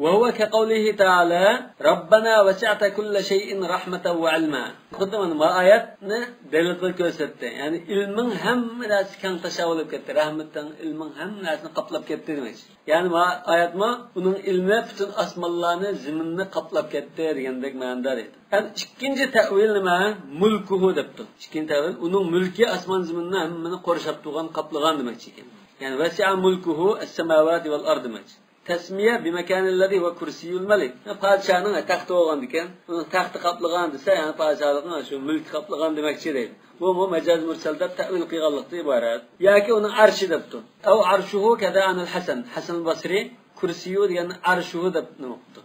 وهو كقوله تعالى، ربنا وسعت كل شيء رحمة وعلما. خۇددى مانا بۇ ئايەتنى دەلىل قىلىپ كۆرسەتتى. يەنى ئىلمىڭ ھەممە نەرسە كەڭ تاشا بولۇپ كەتتى. رەھمىتىڭ، ئىلمىڭ ھەممە نەرسىنى قاپلاپ كەتتى دېمەكچى. يەنى بۇ ئايەتمۇ ئۇنىڭ ئىلمى پۈتۈن ئاسمانلارنى، زېمىننى قاپلاپ كەتتى دېگەندەك مەنىدە دەيدۇ. ئەمدى ئىككىنچى تەئۋىل نېمە؟ مۇلكۇھۇ دەپتۇ. ئىككىنچى تەئۋىل ئۇنىڭ مۈلكى ئاسمان زېمىننى ھەممىنى قورشاپ تۇرغان، قاپلىغان دېمەكچى ئىكەن. يەنى وسع ملكه السماوات والأرض دېمەكچى. تسمية بمكان الذي هو كرسي الملك. پادىشاھنىڭ تەختى بولغاندىكىن، ئۇنىڭ تەختى قاپلىغان دېسە، يەنى پادىشاھلىقنىڭ شۇ مۈلكى قاپلىغان دېمەكچى دەيدۇ. بۇمۇ مەجاز مۇرسەل دەپ تەئۋىل قىلغانلىقتىن ئىبارەت. ياكى ئۇنىڭ ئەرشى دەپتۇ. أو عرشه كذا عن الحسن. ھەسەن بەسرى كۇرسىيۇ دېگەننى ئەرشۇھۇ دەپ نېمە قىپتۇ.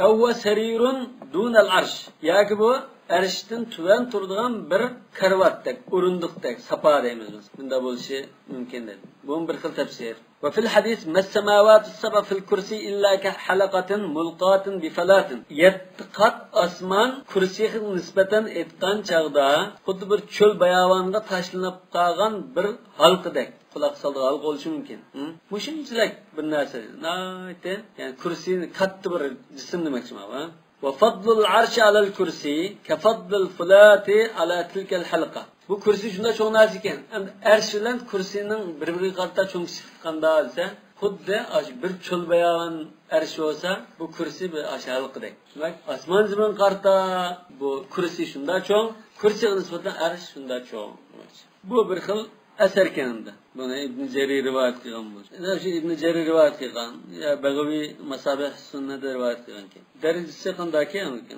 أو هو سرير دون العرش. ياكى بۇ ئەرشتىن تۆۋەن تۇرىدىغان بىر كارىۋاتتەك، ئورۇندۇقتەك، ساپا دەيمىز بىز. مۇنداق بولۇشى مۇمكىن دەيدۇ. بۇمۇ بىر خىل تەپسىر. وفي الحديث ما السماوات السبع في الكرسي إلا كحلقة ملقاة بفلاة. يەتتە قات ئاسمان كۇرسىيغا نىسبەتەن ئېيتقان چاغدا خۇددى بىر چۆل باياۋانغا تاشلىنىپ قالغان بىر ھالقىدەك. قۇلاق سالىدىغان ھالقا بولۇشى مۇمكىن. ھە؟ مۇشۇنچىلىك بىر نەرسە. ناھايىتى، يەنى كۇرسى قاتتىق بىر جىسىم دېمەكچىمەن. وفضل العرش على الكرسي كفضل الفلاة على تلك الحلقة. بۇ كۇرسى شۇنداق چوڭ نەرسە ئىكەن. ئەمدى ئەرش بىلەن كۇرسىنىڭ بىر-بىرىگە قارىتا چوڭ كىچىكلىكى قانداق دېسە، خۇددى ئاشۇ بىر چۆل باياۋان ئەرش بولسا، بۇ كۇرسى بىر ئاشۇ ھالقىدەك. دېمەك، ئاسمان زېمىنغا قارىتا بۇ كۇرسى شۇنداق چوڭ، كۇرسىغا نىسبەتەن ئەرش شۇنداق چوڭ. بۇ بىر خىل ئەسەر ئىكەن ئەمدى. بۇنى ئىبن جەرىر رىۋايەت قىلغان بولسا. ئەنە شۇ ئىبن جەرىر رىۋايەت قىلغان، يا بەغەۋى ماسابىھ سۈننەدە رىۋايەت قىلغانكەن. دەرىجىسى قانداكى ئەمدى؟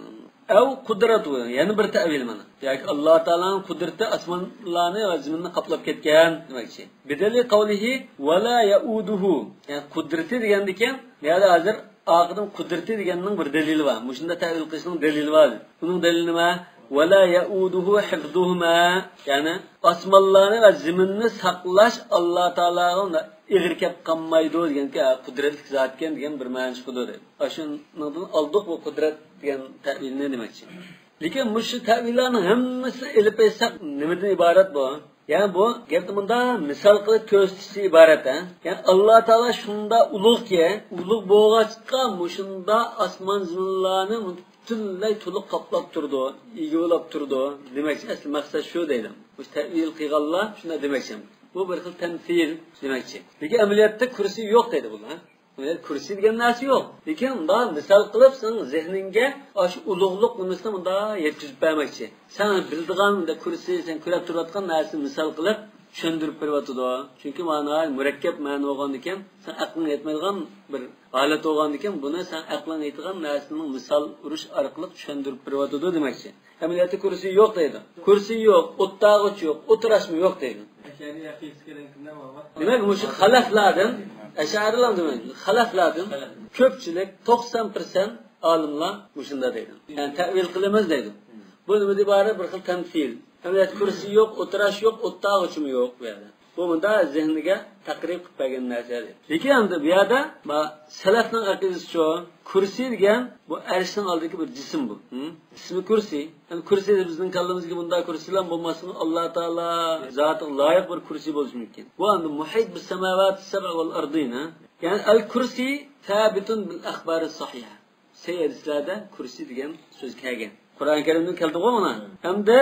ئەۋ قۇدرەتۇ، يەنە بىر تەئۋىل مانا. ياكى ئاللا تائالانىڭ قۇدرىتى ئاسمانلارنى ۋە زېمىننى قاپلاپ كەتكەن دېمەكچى. بدليل قوله ولا يئودهُ. يەنى قۇدرىتى دېگەندىكىن، يەنى ھازىر ئارقىدىن قۇدرىتى دېگەننىڭ بىر دەلىلى بار. مۇشۇنداق تەئۋىل قىلىشنىڭ دەلىلى بار. ئۇنىڭ دەلىلى نېمە؟ ولا يؤوده حفظهما، يەنى ئاسمانلارنى ۋە زېمىننى ساقلاش ئاللا تائالاغا ئېغىر كەپ قالمايدۇ دېگەنكى، قۇدرەتلىك زاتكەن دېگەن بىر مەنە چىقىدۇ دەيدۇ. ئاشۇنىڭدىن ئالدۇق بۇ قۇدرەت دېگەن تەۋىلنى دېمەكچى. لېكىن مۇشۇ تەۋىللارنىڭ ھەممىسىنى ئېلىپ ئېيتساق نېمىدىن ئىبارەت بۇ؟ يەنى بۇ گەپنى مۇنداق مىسال قىلىپ كۆرسىتىشتىن ئىبارەت، ھە؟ يەنى ئاللا تائالا شۇنداق ئۇلۇغكى، ئۇلۇغ بولغاچقا مۇشۇنداق ئاسمان زېمىنلارنى پۈتۈنلەي تولۇق قاپلاپ تۇرىدۇ، ئىگىلەپ تۇرىدۇ دېمەكچى. ئەسلى مەقسەت شۇ دەيدۇ. مۇشۇ تەۋىل قىلغانلار شۇنداق دېمەكچى. بۇ بىر خىل تەمسىل دېمەكچى. لېكىن ئەمەلىيەتتە كۇرسى يوق دەيدۇ بۇلار. كۇرسى دېگەن نەرسە يوق. لېكىن مۇنداق مىسال قىلىپ سېنىڭ زېھنىڭگە ئاشۇ ئۇلۇغلۇق نېمىسىنى مۇنداق يەتكۈزۈپ بەرمەكچى. سەن بىلىدىغان كۇرسى، سەن كۆرۈپ تۇرۇۋاتقان نەرسىنى مىسال قىلىپ چۈشەندۈرۈپ بېرىۋاتىدۇ. چۈنكى مانا مۇرەككەپ مەنە بولغاندىكىن، سەن ئەقلىڭ يەتمەيدىغان بىر ھالەت بولغاندىكىن، بۇنى سەن ئەقلىڭ يېتىدىغان نەرسىنىڭ مىسال ئۇرۇش ئارقىلىق چۈشەندۈرۈپ بېرىۋاتىدۇ دېمەكچى. ئەمەلىيەتتە كۇرسى يوق دەيدۇ. كۇرسى يوق، ئولتۇرغۇچى يوق، ئولتۇراشمۇ يوق دەيدۇ. دېمەك، مۇشۇ خەلەفلەردىن، ئەشئەرىلەر دېمەك، خەلەفلەردىن كۆپچىلىك، توقسان پىرسەنت ئالىملار مۇشۇنداق دەيدۇ. يەنى تەۋىل قىلىمىز دەيدۇ. بۇ نېمىدىن ئىبارەت؟ بىر خىل تەمسىل. ئەمەلىيەتتە كۇرسى يوق، ئولتۇراش يوق، ئولتۇرغۇچىمۇ يوق بۇ يەردە. بۇ مۇنداق زېھنىگە تەقرىب قىلىپ بەرگەن نەرسە. لېكىن ئەمدى بۇ يەردە ما سەلەفنىڭ ئەقىدىسىچۇ، كۇرسى دېگەن بۇ ئەرشنىڭ ئالدىدىكى بىر جىسىم بۇ. ھە؟ ئىسمى كۇرسى. يەنى كۇرسى بىزنىڭ كاللىمىزدىكى بۇنداق كۇرسىلار بولماسمۇ، ئاللا تائالا زاتىغا لايىق بىر كۇرسى بولۇشى مۇمكىن. بۇ ئەمدى مۇھىت بىس سەماۋاتى سەبئ ۋەل ئەردىن، ھە؟ يەنى ئەل كۇرسى سابىتۇن بىل ئەخبارى ساھىھە. سەھىھ ھەدىسلەردە كۇرسى دېگەن سۆز كەلگەن. قۇرئان كەرىمدىن كەلدىغۇ مانا. ھەمدە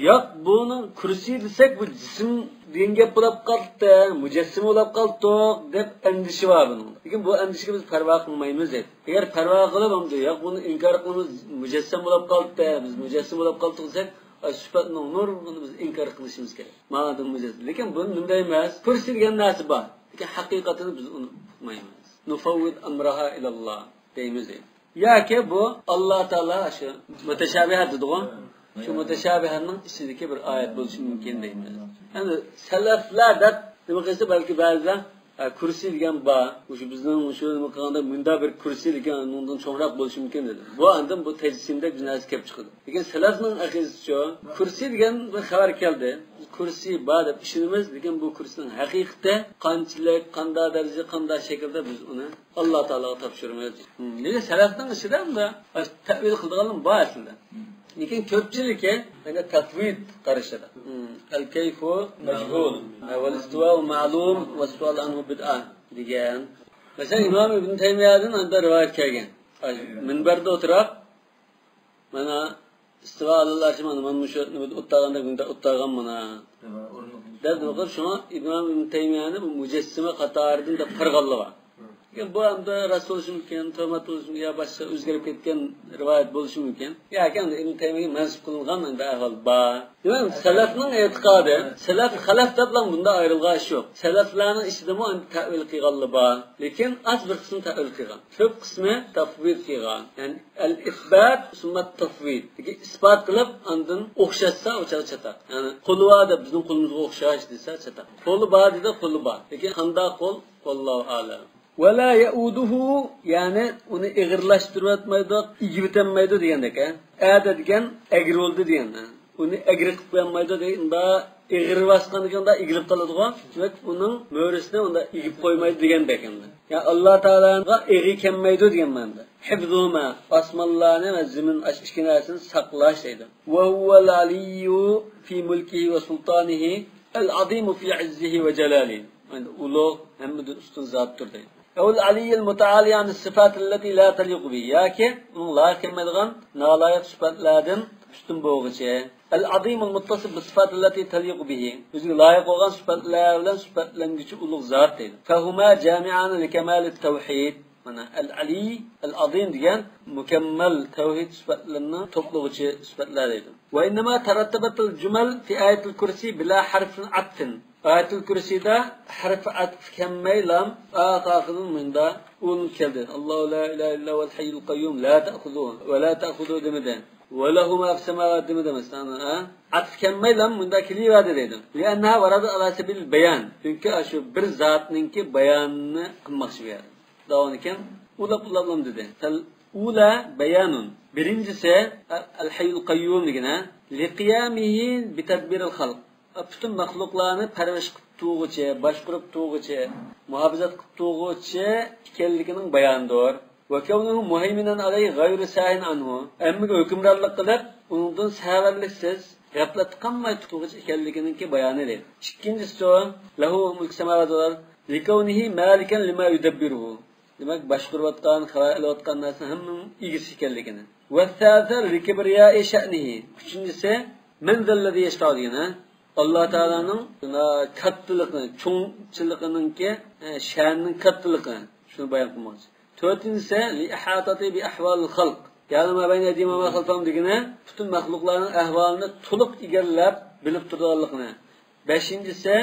ياق، بۇنىڭ كۇرسى دېسەك، بۇ جىسىم دېگەن گەپ بولاپ قالدى، مۇجەسسىمە بولاپ قالدۇق دەپ ئەندىشە بار بۇنىڭدا. لېكىن بۇ ئەندىشىگە بىز پەرۋا قىلمايمىز دەيدۇ. ئەگەر پەرۋا قىلىپ، ئەمدى ياق، بۇنى ئىنكار قىلىمىز، مۇجەسسەم بولاپ قالدى، بىز مۇجەسسىم بولاپ قالدۇق دېسەك، ئاي، سۈپەتنىڭ نۇرغۇنىنى بىز ئىنكار قىلىشىمىز كېرەك. مانا دېگىنىمىز. لېكىن بۇنى نېمە دەيمىز؟ كۇرسى دېگەن نەرسە بار. لېكىن ھەقىقەتنى بىز ئۇنى ئۇقمايمىز. نۇفەۋۋىد ئەمرەھا ئىلەللا دەيمىز دەيدۇ. ياكى بۇ ئاللا تائالا شۇ مۇتەشابىھات دېدىغۇ. شۇ مۇتەشابىھاتنىڭ ئىچىدىكى بىر ئايەت بولۇشى مۇمكىن دەيمىز. ئەمدى سەلەفلەر دەپ نېمە قىلسا، بەلكى بەزىلەر، ھە، كۇرسى دېگەن بار. مۇشۇ بىزنىڭ مۇشۇ نېمە قىلغاندا مۇنداق بىر كۇرسى، لېكىن ئۇنىڭدىن چوڭراق بولۇشى مۇمكىن دېدى. بۇ ئاندىن بۇ تەجسىمدەك بىر نەرسە كېلىپ چىقىدۇ. لېكىن سەلەفنىڭ ئەقىدىسىچۇ، كۇرسى دېگەن بىر خەۋەر كەلدى. بىز كۇرسى بار دەپ ئىشىنىمىز، لېكىن بۇ كۇرسىنىڭ ھەقىقىتى قانچىلىك، قانداق دەرىجىدە، قانداق شەكىلدە بىز ئۇنى ئاللا تائالاغا تاپشۇرىمىز. ھىم، لېكىن سەلەفنىڭ ئىچىدە ئۇنداق تەۋىل قىلىدىغانلار بار ئەسلىدە. لېكىن كۆپچىلىكى يەنە تەفۋىد قارىشىدا. ھىم، ئەل كەيفۇ مەجھۇل، ۋەل ئىستىۋاء مەلۇم، ۋەسسۇئال ئەنھۇ بىدئە دېگەن. مەسىلەن، ئىمام ئىبن تەيمىيەدىن ئاندا رىۋايەت كەلگەن. مىنبەردە ئولتۇراپ، مانا، ئىستىۋا ئالەل ئەرش، مانا، مانا مۇشۇ نېمىدە ئولتۇرغاندەك، مۇنداق ئولتۇرغان مانا. دەپ نېمە قىلىپ، شۇڭا ئىمام ئىبن تەيمىيەنى بۇ مۇجەسسىمە قاتارىدىن دەپ قارىغانلار بار. لېكىن بۇ ئەمدى راست بولۇشى مۇمكىن، تۆھمەت بولۇشى مۇمكىن، يا باشقا ئۆزگىرىپ كەتكەن رىۋايەت بولۇشى مۇمكىن. ياكى ئەمدى ئىبن تەيمىيەگە مەنسۇپ قىلىنغان ئەمدى ئەھۋال بار. دېمەك، سەلەفنىڭ ئېتىقادى، سەلەف، خەلەف دەپلا بۇنداق ئايرىلغان ئىش يوق. سەلەفلەرنىڭ ئىچىدىمۇ ئەمدى تەۋىل قىلغانلار بار. لېكىن ئاز بىر قىسىم تەۋىل قىلغان. كۆپ قىسمى تەفۋىد قىلغان. يەنى ئەل ئىسبات سۈممە تەفۋىد. دېگەن ئىسبات قىلىپ، ئاندىن ئوخشاتسا، ئۇ چاغدا چاتاق. يەنى قولى بار دەپ، بىزنىڭ قولىمىزغا ئوخشاش دېسە چاتاق. قولى بار دېدى، قولى بار. لېكىن قانداق قول؟ ۋاللاھۇ ئەلەم. ۋەلا يەئۇدۇھۇ، يەنى ئۇنى ئېغىرلاشتۇرۇۋەتمەيدۇ، ئېگىۋېتەلمەيدۇ دېگەندەك، ھە؟ ئەدە دېگەن ئەگرى بولدى دېگەن، ھە؟ ئۇنى ئەگرى قىلىپ قويالمايدۇ دېگەن، ئېغىر باسقاندىكىن ئۇنداق ئېگىلىپ قالىدىغۇ. دېمەك، ئۇنىڭ مۈرىسىنى ئۇنداق ئېگىپ قويمايدۇ دېگەندەك ئەمدى. يا ئاللا تائالاغا ئېغى كەلمەيدۇ دېگەن مەنىدە. ھىفزۇھۇما، ئاسمانلارنى ۋە زېمىن، ئاشۇ ئىككى نەرسىنى ساقلاش دەيدۇ. وهو العلي في ملكه وسلطانه العظيم في عزه وجلاله. ئەمدى ئۇلۇغ، ھەممىدىن ئۈستۈن زاتتۇر دەيدۇ. أو العلي المتعالي عن الصفات التي لا تليق به. ياكى ئۇنىڭ لايىق كەلمەيدىغان نالايىق سۈپەتلەردىن ئۈستۈن بولغۇچى. العظيم المتصف بالصفات التي تليق به. ئۆزىگە لايىق بولغان سۈپەتلەر بىلەن سۈپەتلەنگۈچى ئۇلۇغ زات دەيدۇ. فهما جامعان لكمال التوحيد. مانا، ئەل ئەلىي، ئەل ئازىم دېگەن مۇكەممەل تەۋھىد سۈپەتلىرىنى توپلىغۇچى سۈپەتلەر دەيدۇ. وإنما ترتبت الجمل في آية الكرسي بلا حرف عطف. ئايەتۇل كۇرسىدا ھەرپى ئەتىپ كەلمەيلا، ئاخىرىدىن مۇنداق ئۇلىنىپ كەلدى. الله لا إله إلا هو الحي القيوم لا تأخذه ولا تأخذه دېمىدى. وله ما في السماوات دېمىدى، مەسىلەن، ھە؟ ئەتىپ كەلمەيلا مۇنداق كېلىۋەردى دەيدۇ. لأنها وردت على سبيل البيان. چۈنكى ئاشۇ بىر زاتنىڭكى بايانىنى قىلماقچى بۇ يەردە. داۋامىكەن. ئۇلاپ، ئۇلاپلام دېدى. فالأولى بيان. بىرىنچىسى، الحي القيوم دېگىنى، لقيامه بتدبير الخلق. پۈتۈن مەخلۇقلارنى پەرۋىش قىلىپ تۇرغۇچى، باشقۇرۇپ تۇرغۇچى، مۇھاپىزەت قىلىپ تۇرغۇچى ئىكەنلىكىنىڭ بايانىدۇر. وكونه مهيمنا عليه غير ساهٍ عنه. ھەممىگە ھۆكۈمرانلىق قىلىپ، ئۇنىڭدىن سەۋەنلىكسىز، غەپلەتتە قالماي تۇرغۇچى ئىكەنلىكىنىڭكى بايانى دەيدۇ. ئىككىنچىسى، له ملك السماوات والأرض لكونه مالكا لما يدبره. دېمەك، باشقۇرۇۋاتقان، خەۋەر ئېلىۋاتقان نەرسىنىڭ ھەممىنىڭ ئىگىسى ئىكەنلىكىنى. والثالثة لكبرياء شأنه. ئۈچىنچىسى، من ذا الذي يشفع دېگەن، ھە؟ ئاللا تائالانىڭ كاتتىلىقى، چوڭچىلىقىنىڭكى، ئە، شەنىنىڭ كاتتىلىقى. شۇنى بايان قىلماقچى. تۆتىنچىسى، لإحاطته بأحوال الخلق. يعلم ما بين أيديهم وما خلفهم دېگىنى، پۈتۈن مەخلۇقلارنىڭ ئەھۋالىنى تولۇق ئىگىلەپ بىلىپ تۇرىدىغانلىقىنى. بەشىنچىسى،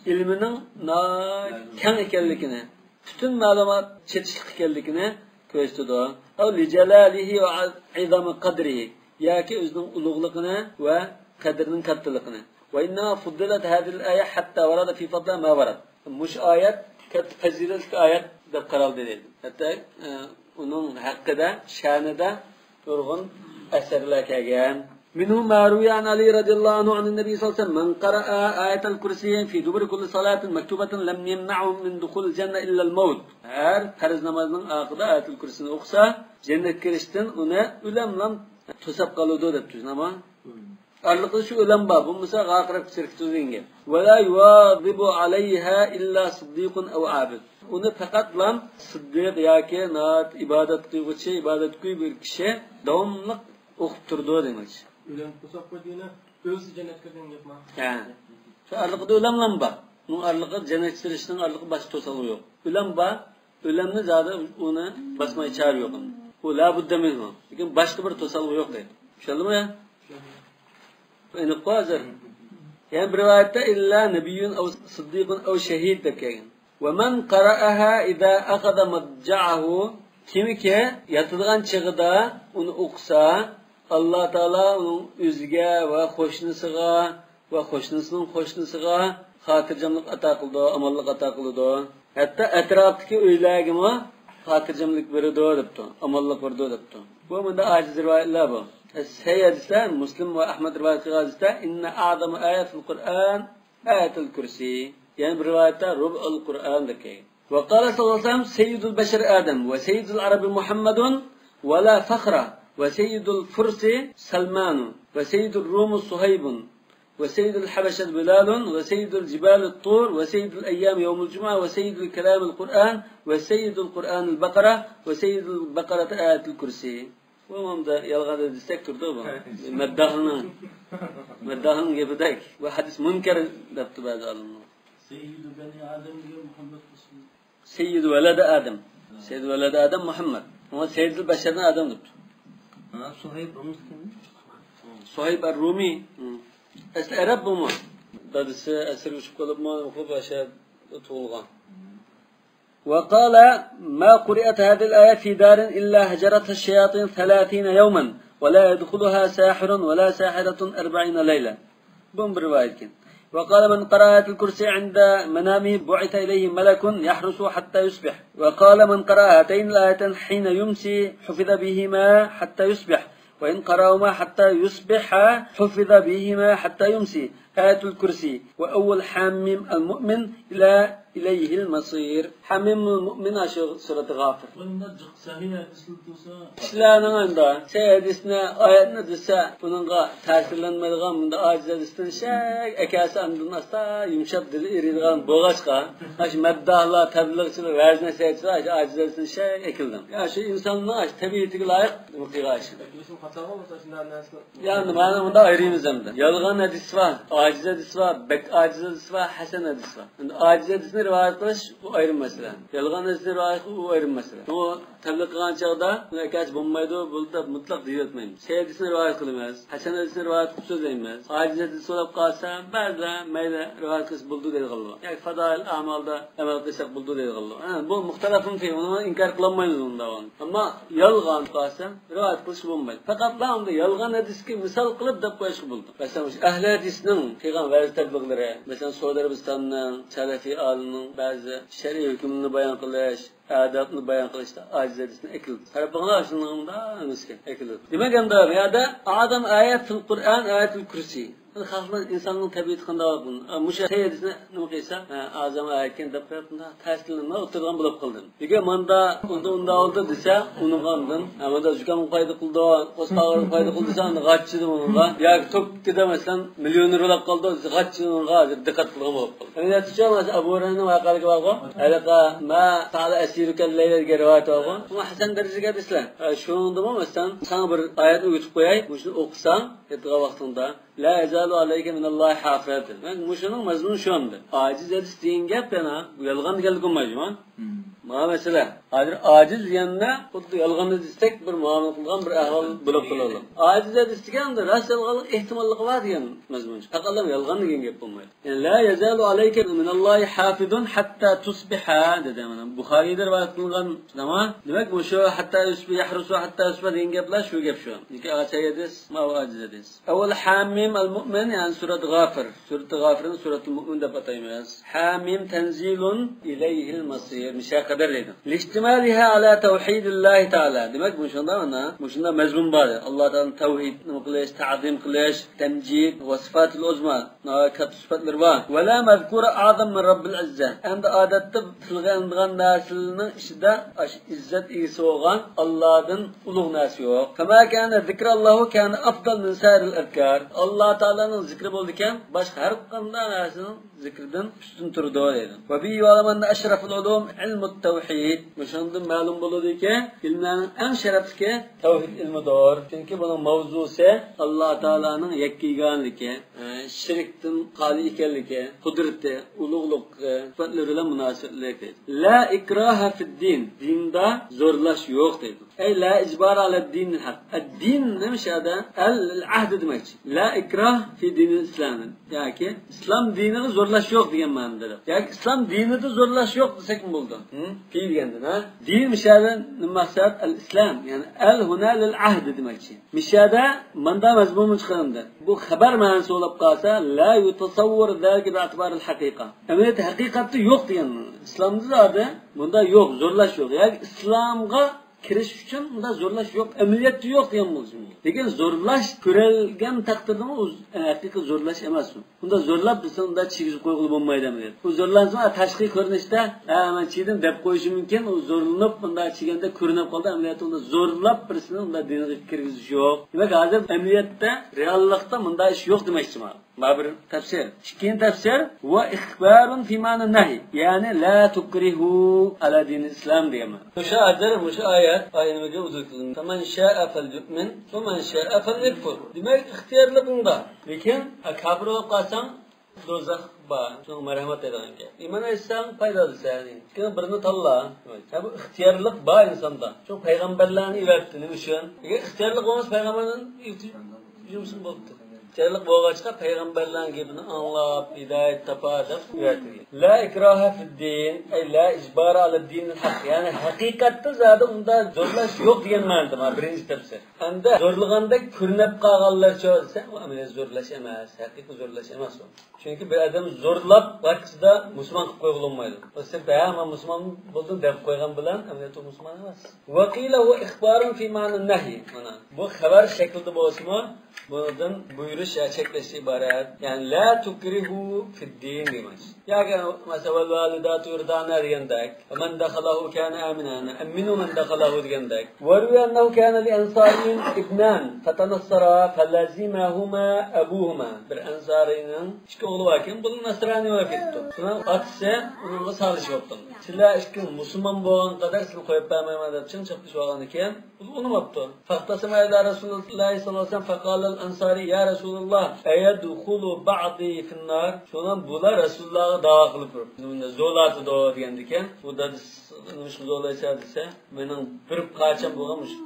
ئىلمىنىڭ نا-، كەڭ ئىكەنلىكىنى، پۈتۈن مەلۇمات چېتىشلىق ئىكەنلىكىنى كۆرسىتىدۇ. أو لجلاله وعظم قدره، ياكى ئۆزىنىڭ ئۇلۇغلۇقىنى ۋە قەدرىنىڭ كاتتىلىقىنى. وإنما فضلت هذه الآية حتى ورد في فضلها ما ورد. مۇشۇ ئايەت كاتتا پەزىلەتلىك ئايەت دەپ قارالدى دەيدۇ. ھەتتا، ئە، ئۇنىڭ ھەققىدە، شەنىدە نۇرغۇن ئەسەرلەر كەلگەن. منه ما روي عن علي رضي الله عنه عن النبي صلى الله عليه وسلم: من قرأ آية الكرسي في دبر كل صلاة مكتوبة لم يمنعه من دخول الجنة إلا الموت. ھەر پەرز نامازنىڭ ئاخىرىدا ئايەتۇل كۇرسىنى ئوقۇسا، جەننەتكە كىرىشتىن ئۇنى ئۆلەملا توساپ قالىدۇ دەپتۇ، شۇنداقمۇ؟ ئارىلىقىدا شۇ ئۆلەم بار، بولمىسا غاقىراپ كېتىدۇ دېگەن گەپ. ولا يواظب عليها إلا صديق أو عابد. ئۇنى پەقەتلا سىددىق ياكى ناھايىتى ئىبادەت قىلغۇچى، ئىبادەتگۈي بىر كىشى داۋاملىق ئوقۇپ تۇرىدۇ دېمەكچى. ئۆلەم قىلساق قويدى يەنە، ئۆلسە جەننەتكە كىرىدىغان گەپ ما؟ ھە. شۇ ئارىلىقىدا ئۆلەملا بار. ئۇنىڭ ئارىلىقىدا جەننەتكە كىرىشنىڭ ئارىلىقىدا باشقا توسالغۇ يوق. ئۆلەم بار. ئۆلەمنى زادى ئۇنى باسماي چارە يوق. ئۇ لا بۇددە مىنھۇ. لېكىن باشقا بىر توسالغۇ يوق دەيدۇ. چۈشەندىڭمۇ يا؟ ئېنىققۇ ھازىر؟ يەنە بىر رىۋايەتتە: إلا نبي أو صديق أو شهيد دەپ كەلگەن. ومن قرأها إذا أخذ مضجعه، كىمكى ياتىدىغان چېغىدا ئۇنى ئوقۇسا، ئاللا تائالا ئۇنىڭ ئۆزىگە ۋە قوشنىسىغا ۋە قوشنىسىنىڭ قوشنىسىغا خاتىرجەملىك ئاتا قىلىدۇ، ئامانلىق ئاتا قىلىدۇ. ھەتتا ئەتراپتىكى ئۆيلەرگىمۇ خاتىرجەملىك بېرىدۇ دەپتۇ، ئامانلىق بېرىدۇ دەپتۇ. بۇ مۇنداق ئاجىز رىۋايەتلەر بۇ. سەھىھ ھەدىستە، مۇسلىم ۋە ئەھمەد رىۋايەت قىلغان ھەدىستە: إن أعظم آية في القرآن آية الكرسي. يەنە بىر رىۋايەتتە ربع القرآن دەپ كەلگەن. وقال صلى الله عليه وسلم: سيد البشر آدم، وسيد العرب محمد، ولا فخر، وسيد الفرس سلمان، وسيد الروم صهيب، وسيد الحبشة بلال، وسيد الجبال الطور، وسيد الأيام يوم الجمعة، وسيد الكلام القرآن، وسيد القرآن البقرة، وسيد البقرة آية الكرسي. بۇ مۇندا يالغان دېسەك تۇرىدۇ بۇ. مەدداھنىڭ، مەدداھنىڭ گېپىدەك. بۇ ھەدىس مۇنكەر دەپتۇ بەزى ئالىملار. سيد بني آدم دېگەن مۇھەممەد رەسۇل. سيد ولد آدم. سيد ولد آدم مۇھەممەد. ئەمما سيد البشرنى آدم دەپتۇ. ھە، سۇھەيب رۇمىسكىمۇ؟ سۇھەيب ئەر-رۇمى. ئەسلى ئەرەب بۇمۇ. دادىسى ئەسىرگە چۈشۈپ قېلىپمۇ، خۇددى ئاشۇ يەردە تۇغۇلغان. وقال: ما قرئت هذه الآية في دار إلا هجرتها الشياطين ثلاثين يوما ولا يدخلها ساحر ولا ساحرة أربعين ليلة. بۇمۇ بىر رىۋايەت ئىكەن. وقال: من قرأ آية الكرسي عند منامه بعث إليه ملك يحرسه حتى يصبح. وقال: من قرأ هاتين الآيتين حين يمسي حفظ بهما حتى يصبح. وإن قرأهما حتى يصبح حفظ بهما حتى يمسي. آية الكرسي وأول حم المؤمن إلى إليه المصير. حم المؤمن ئاشۇ سۈرەتى غافىر. بۇنداق جىق سەھىھ ھەدىسلەر تۇرسا. كىشىلەرنىڭ ئەمدى سەھىھ ھەدىسنى، ئايەتنى دېسە، بۇنىڭغا تەسىرلەنمەيدىغان، بۇنداق ئاجىز ھەدىستىن شەك ئەكەلسە، ئاندىن ئاستا يۇمشاپ دىلى ئېرىيدىغان بولغاچقا، ئاشۇ مەدداھلار، تەبلىغچىلار، ۋەز نەسىھەتچىلەر ئاشۇ ئاجىز ھەدىستىن شەك ئەكېلىدۇ. يا شۇ ئىنساننىڭ ئاشۇ تەبىئىتىگە لايىق نېمە قىلغان ئىشى. يا مانا مۇنداق ئايرىيمىز ئەمدى. يالغان ھەدىس بار، ئاجىز ھەدىس بار، بەك ئاجىز ھەدىس بار، ھەسەن ھەدىس بار. ئەمدى ئاجىز ھەدىسنى رىۋايەت قىلىش، ئۇ ئايرىم مەسىلە. يالغان ھەدىسنى رىۋايەت قىلىش، ئۇ ئايرىم مەسىلە. شۇڭا تەبلىغ قىلغان چاغدا بۇنى ئەكەلسە بولمايدۇ، بولدى دەپ مۇتلەق دېيىۋەتمەيمىز. سەھىھ ھەدىسنى رىۋايەت قىلىمىز، ھەسەن ھەدىسنى رىۋايەت قىلىپ سۆزلەيمىز. ئاجىز ھەدىس بولۇپ قالسا، بەزىلەر مەيلى، رىۋايەت قىلسا بولىدۇ دەيدىغانلار. ياكى فازائىل ئەمالدا ئەمەل قىلساق بولىدۇ دەيدىغانلار. ھە، بۇ مۇختەلەفۇن فىھ، ئۇنى ئىنكار قىلالمايمىز ئۇنداق. ئەمما يالغان قىلسا، رىۋايەت قىلىشقا بولمايدۇ. پەقەتلا ئۇندا يالغان ھەدىسكە مىسال قىلىپ دەپ قويۇشقا بولىدۇ. مەسىلەن، مۇشۇ ئەھلى ھەدىسنىڭ قىلغان ۋەز تەبلىغلىرى، مەسىلەن، سەئۇدى ئەرەبىستاننىڭ سەلەفىي ئالىمنىڭ بەزى شەرئىي ھۆكۈملىرىنى بايان قىلىش، ئادەتنى بايان قىلىشتا ئاجىز ھەدىسنى ئەكېلىدۇ. قاراپ بېقىڭلار، ئاشۇنىڭدا ئەمەسكەن، ئەكېلىدۇ. دېمەك، ئەمدى بۇ يەردە ئادەم ئايەت فىل قۇرئان، ئايەتۇل كۇرسى. خەلقنىڭ، ئىنساننىڭ تەبىئىتى قانداق بولغان؟ مۇشۇ ھەدىسنى نېمە قىلسا، ھە، ئازام ئايەتكەن دەپ قويۇپ، تەسىرلىنىپ ئولتۇرىدىغان بولۇپ قالدىم. ئەگەر ماندا ئۇندا، ئۇندا ئولتۇر دېسە، ئۇنىڭغا ئاندىن، ھە، ماندا زۇكامغا پايدا قىلىدۇ، قورساق ئاغرىقى پايدا قىلىدۇ دېسە، ئاندىن غاچچىدىم ئۇنىڭغا. ياكى توك كېتىدە، مەسىلەن، مىليونېر بولاپ قالدى، غاچچىدىم ئۇنىڭغا، ھازىر دىققەت قىلغان بولۇپ قالدى. ئەمەلىيەتتىچۇ، مانا ئەبۇ ھۇرەيرىنىڭ ۋەقەلىكى بارغۇ، ھەلىقە ما فەئەلە ئەسىرۇكە لەيلە دېگەن رىۋايەت بارغۇ. بۇ ھەسەن دەرىجىگە دېسىلە. ھە، شۇنىڭدىمۇ، مەسىلەن، ساڭا بىر ئايەتنى ئۆگىتىپ قوياي، مۇشۇنى ئوقۇساڭ، ياتىدىغان ۋاقتىڭدا، لا يەزالۇ ئەلەيكە مىنەللاھى ھافىز. دېمەك، مۇشۇنىڭ مەزمۇنى شۇ ئەمدى. ئاجىز ھەدىس دېگەن گەپ يەنە يالغان دېگەنلىك بولمايدۇ، جۇما. مانا مەسىلە. ھازىر ئاجىز دېگەندە خۇددى يالغاننى دېسەك، بىر مۇئامىلە قىلغان بىر ئەھۋال بولۇپ قالىدۇ. ئاجىز ھەدىس دېگەندە راست يالغانلىق ئېھتىماللىقى بار دېگەن مەزمۇن. پەقەتلا يالغان دېگەن گەپ بولمايدۇ. يەنى، لا يەزالۇ ئەلەيكە مىنەللاھى ھافىزۇن ھەتتا تۇسبىھە، دېدى. مانا بۇخارىيدا رىۋايەت قىلىنغان، دېمەك، مۇشۇ ھەتتا يۇسبىھ، يەھرۇسۇ ھەتتا يۇسبىھ دېگەن گەپلەر شۇ گەپ شۇ. لېكىن ئاچا ھەدىس، ماۋۇ ئاجىز ھەدىس. ئەۋۋەل ھامىم ئەل مۇئمىن، يەنى سۈرەت غافىر. سۈرەت غافىرنى سۈرەتۇل مۇئمىن دەپ ئاتايمىز. ھامىم تەنزىلۇن ئىلەيھىل مەسىر. مۇشۇ قەدەر دەيدۇ. لىشتىمالىھا ئالا تەۋھىدىللاھى تائالا. دېمەك، مۇشۇندا مانا، مۇشۇندا مەزمۇن بار. ئاللا تائالانى تەۋھىد، نېمە قىلىش، تەزىم قىلىش، تەمجىد ۋە سىفاتىل ئۇزما. ناھايىتى كاتتا سۈپەتلىرى بار. ۋەلا مەزكۇرە ئەزەم مىن رەببىل ئىززە. ئەمدى ئادەتتە تىلغا ئېلىنىدىغان نەرسىلەرنىڭ ئىچىدە ئاشۇ ئىززەت ئىگىسى بولغان ئاللادىن ئۇلۇغ نەرسە يوق. فما كان ذكر الله كان أفضل من سائر الأذكار. ئاللا تائالانىڭ زىكرى بولىدىكەن، باشقا ھەر قانداق نەرسىنىڭ زىكرىدىن ئۈستۈن تۇرىدۇ دەيدۇ. وبه يعلم أن أشرف العلوم علم التوحيد. مۇشۇنىڭدىن مەلۇم بولىدۇكى، ئىلىملەرنىڭ ئەڭ شەرەپلىكى تەۋھىد ئىلمىدۇر. چۈنكى بۇنىڭ ماۋزۇسى ئاللا تائالانىڭ يەككە يېگانىلىكى، ئە، شىركتىن خالىي ئىكەنلىكى، قۇدرىتى، ئۇلۇغلۇقى، سۈپەتلىرى بىلەن مۇناسىۋەتلىك. لا ئىكراھە فىددىن، دىندا زورلاش يوق دەيدۇ. ئەي لا ئىجبارە ئەلەددىنىل ھەق. ئەددىن نېمە شۇ يەردە؟ ئەل، ئەل ئەھد دېمەكچى. لا ئىكراھ فى دىنىل ئىسلام. ياكى ئىسلام دىنىغا زورلاش يوق دېگەن مەنىدە. ياكى ئىسلام دىنىدا زورلاش يوق دېسەكمۇ بولىدۇ. ھە؟ فى دېگەندىن، ھە؟ دىن مۇشۇ يەردە نېمە مەقسەت؟ ئەل ئىسلام. يەنى ئەل ھۇنا لىل ئەھد دېمەكچى. مۇشۇ يەردە ماندا مەزمۇنمۇ چىقىرىلدى. بۇ خەبەر مەنىسى بولۇپ قالسا، لا يۇتەسەۋۋەر زالىكە بىئەتىبارىل ھەقىقە. ئەمەلىيەتتە ھەقىقەتتە يوق دېگەن. ئىسلامدا زادى بۇندا يوق، زورلاش يوق. ياكى ئىسلامغا كىرىش ئۈچۈن ئۇنداق زورلاش يوق، ئەمەلىيەتتە يوق دېگەن بولسىمۇ. لېكىن زورلاش كۆرۈلگەن تەقدىردىمۇ ئۇ ھەقىقىي زورلاش ئەمەس ئۇ. ئۇنداق زورلاپ بىرسىنى ئۇنداق چىگىزىپ قويغىلى بولمايدۇ ئەمەلىيەتتە. ئۇ زورلانسا تاشقى كۆرۈنۈشتە، ھە، مەن چىگدىم دەپ قويۇشى مۇمكىن. ئۇ زورلىنىپ ئۇنداق چىگەندە كۆرۈنۈپ قالىدۇ. ئەمەلىيەتتە ئۇنداق زورلاپ بىرسىنى ئۇنداق دىنغا كىرگۈزۈش يوق. دېمەك، ھازىر ئەمەلىيەتتە، رېئاللىقتا مۇنداق ئىش يوق دېمەكچىمەن. ما بىر تەپسىر. ئىككىنچى تەپسىر، ۋە ئىخبارۇن فىمانى نەھي. يەنى لا تۇكرىھۇ ئەلا دىنىل ئىسلام دېگەن مەنە. مۇشۇ ھازىر، مۇشۇ ئايەت، ئايىمىگە ئۇزر قىلىڭ. فمن شاء فليؤمن ومن شاء فليكفر. دېمەك، ئىختىيارلىق ئۇندا. لېكىن، ھە، كاپىر بولۇپ قالساڭ، دوزاخ بار. شۇنىڭغا مەرھەمەت دەيدىغان گەپ. ئىمان ئېيتساڭ پايدا ئالىسەن. لېكىن بىرنى تاللا. ھە، بۇ ئىختىيارلىق بار ئىنساندا. شۇ پەيغەمبەرلەرنى يىبەردى. نېمە ئۈچۈن؟ ئەگەر ئىختىيارلىق بولمىسا پەيغەمبەرلەرنى يۇمسۇن بوپتۇ. ئىختىيارلىق بولغاچقا پەيغەمبەرلەرنىڭ گېپىنى ئاڭلاپ، ھىدايەت تاپار دەپ ئۆگەتتى. لا ئىكراھە فىددىن، ئەي لا ئىجبارە ئەلە دىنىل ھەق. يەنى ھەقىقەتتە زادى ئۇنداق زورلاش يوق دېگەن مەنىدە، مانا بىرىنچى تەپسىر. ئەمدى زورلىغاندەك كۆرۈنۈپ قالغانلارچۇ دېسە، ئۇ ئەمەلىيەت زورلاش ئەمەس، ھەقىقىي زورلاش ئەمەس ئۇ. چۈنكى بىر ئادەم زورلاپ ۋاقتىدا مۇسۇلمان قىلىپ قويغىلى بولمايدۇ. ئۇ سىرت، ھە، مەن مۇسۇلمان بولدۇم دەپ قويغان بىلەن ئەمەلىيەتتە مۇسۇلمان ئەمەس. ۋەقىلە ھۇۋە ئىخبارۇن فىمانى نەھي. مانا، بۇ خەۋەر شەكلىدە بولسىمۇ، بۇنىڭدىن بۇيرۇش يا چەكلەش ئىبارەت. يەنى، لا تۇكرىھۇ فىددىن دېمەكچى. ياكى، مەسىلەن، ۋەل ۋالىداتۇ يۇرزىئنە دېگەندەك. مەن دەخەلەھۇ كانە ئامىنەن، ئەممىنۇ مەن دەخەلەھۇ دېگەندەك. ۋەروىيە ئەننەھۇ كانە لىئەنسارىيين ئىبنان فتەنەسسەرا فەلەزىمەھۇما ئەبۇھۇما. بىر ئەنسارىينىڭ ئىككى ئوغلى باركەن، بۇلار نەسرانىي بولۇپ كېتىپتۇ. شۇنىڭ ئاتىسى ئۇنىڭغا سالىشىۋاپتۇ. سىلەر ئىككىڭ مۇسۇلمان بولغان قەدەر سىلەرنى قويۇپ بەرمەيمەن دەپ چىڭ چاپلىشىۋالغاندىكىن، بۇ ئۇنىماپتۇ. فاختصما إلى رسول الله صلى الله عليه وسلم فقال الأنصاري يا رسول الله أيدخل بعضي في النار؟ شۇنىڭ بۇلار رەسۇلۇللاغا داۋا قىلىپ تۇرۇپ، زورلاتىدۇ دېگەندىكىن، بۇ دادىسى نېمىشقا زورلايسەن دېسە، مېنىڭ بىر پارچەم بولغان مۇشۇ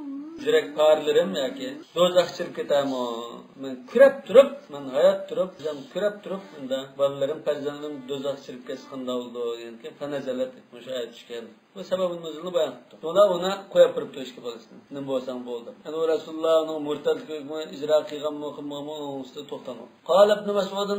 يۈرەك پارىلىرىم ياكى دوزاخقا چىرىپ كېتەرمۇ؟ مەن كۈرەپ تۇرۇپ، مەن ھايات تۇرۇپ، كۈرەپ تۇرۇپ، ئۇندا بالىلىرىم، پەرزەنتلىرىم دوزاخقا چىرىپ كەتسە قانداق بولىدۇ دېگەندىكىن، فنزلت، مۇشۇ ئايەت چۈشكەن. بۇ سەۋەبىن نۇزۇلنى بايان قىپتۇ. شۇڭا ئۇنى قويۇپ بېرىپتۇ ئىشقا بالىسىنى. نېمە بولساڭ بولدى. ئەنە ئۇ رەسۇلۇللانىڭ مۇرتەد ھۆكمى ئىجرا قىلغانمۇ، قىلمىغانمۇ، ئۇنىڭ ئۈستىدە توختالمىدى. قال ابن مسعود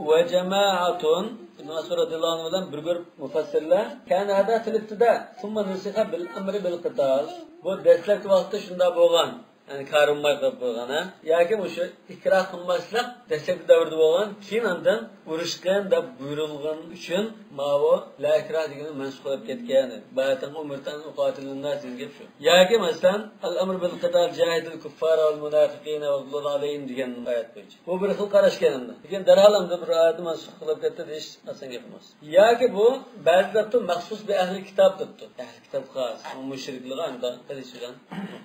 وجماعة، ئىبن مەسئۇد رەزىياللاھۇ ئەنھۇ بىلەن بىر گۇرۇپ مۇپەسسىرلەر، كان هذا في الابتداء ثم نسخ بالأمر بالقتال. بۇ دەسلەپكى ۋاقىتتا شۇنداق بولغان. يەنى كارىماي قېلىپ قالغان، ھە؟ ياكى مۇشۇ ئىكراھ قىلماسلىق دەسلەپكى دەۋردە بولغان، كېيىن ئاندىن ئۇرۇش قىلىڭ دەپ بۇيرۇلغان ئۈچۈن ماۋۇ لا ئىكراھ دېگىنى مەنسۇخ بولۇپ كەتكەن. باياتىنقى ئۇمرتان ئۇقاتىلىنناس دېگەن گەپ شۇ. ياكى مەسىلەن، الأمر بالقتال جاهد الكفار والمنافقين واغلظ عليهم دېگەن ئايەت بويىچە. بۇ بىر خىل قاراش ئىكەن ئەمدى. لېكىن دەرھال ئەمدى بىر ئايەتنى مەنسۇخ قىلىپ كەتتى دېيىش ئاسان گەپ ئەمەس. ياكى بۇ بەزىلەر مەخسۇس بىر ئەھلى كىتاب دەپتۇ. ئەھلى كىتاب خاس، مۇشرىكلىرى ئانداق قىلىش بىلەن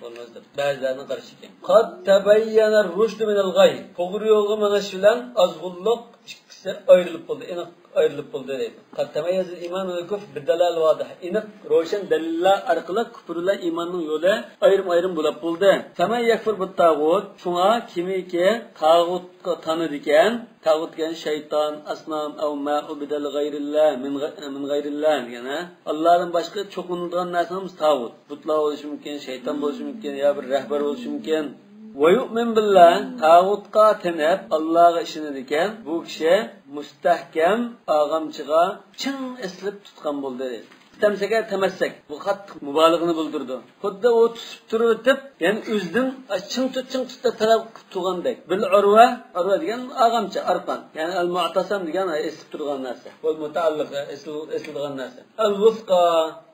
قىلماز دەپ. بەزىلەرنىڭ قارىشى ئىكەن. قد تبين الرشد من الغي. توغرا يولغا مېڭىش بىلەن ئازغۇنلۇق ئىككىسى ئايرىلىپ بولدى، ئېنىق ئايرىلىپ بولدى دەيدۇ. قد تميز الإيمان من الكفر بدلال واضح. ئېنىق، روشەن دەلىللەر ئارقىلىق كۇپۇر بىلەن ئىماننىڭ يولى ئايرىم-ئايرىم بولاپ بولدى. فمن يكفر بالطاغوت. شۇڭا كىمكى تاغۇتقا تانىدىكەن، تاغۇت دېگەن شەيتان، ئەسنام، ئەۋ ما ئۇبىدە لىغەيرىللا، مىن غەي-، مىن غەيرىللا دېگەن، ھە؟ ئاللادىن باشقا چوقۇنىدىغان نەرسىمىز تاغۇت. بۇتلار بولۇشى مۇمكىن، شەيتان بولۇشى مۇمكىن، يا بىر رەھبەر بولۇشى مۇمكىن. ۋە يۇئمىن بىللا، تاغۇتقا تېنىپ، ئاللاغا ئىشىنىدىكەن، بۇ كىشى مۇستەھكەم ئاغامچىغا چىڭ ئېسىلىپ تۇتقان بولدى. تەمسەكە تەمەسسەك، بۇ قاتتىق مۇبالىغىنى بىلدۈرىدۇ. خۇددى ئۇ تۇتۇپ تۇرۇۋېتىپ، يەنى ئۆزىدىن چىڭ تۇت، چىڭ تۇت دەپ تەلەپ قىلىپ تۇرغاندەك. بىل ئۇرۋە، ئۇرۋە دېگەن ئاغامچا، ئارقان. يەنى ئەل مۇئتەسەم دېگەن ئېسىپ تۇرغان نەرسە. ۋەل مۇتەئەللىق، ئېسىل-، ئېسىلىدىغان نەرسە. ئەل ۋۇسقا،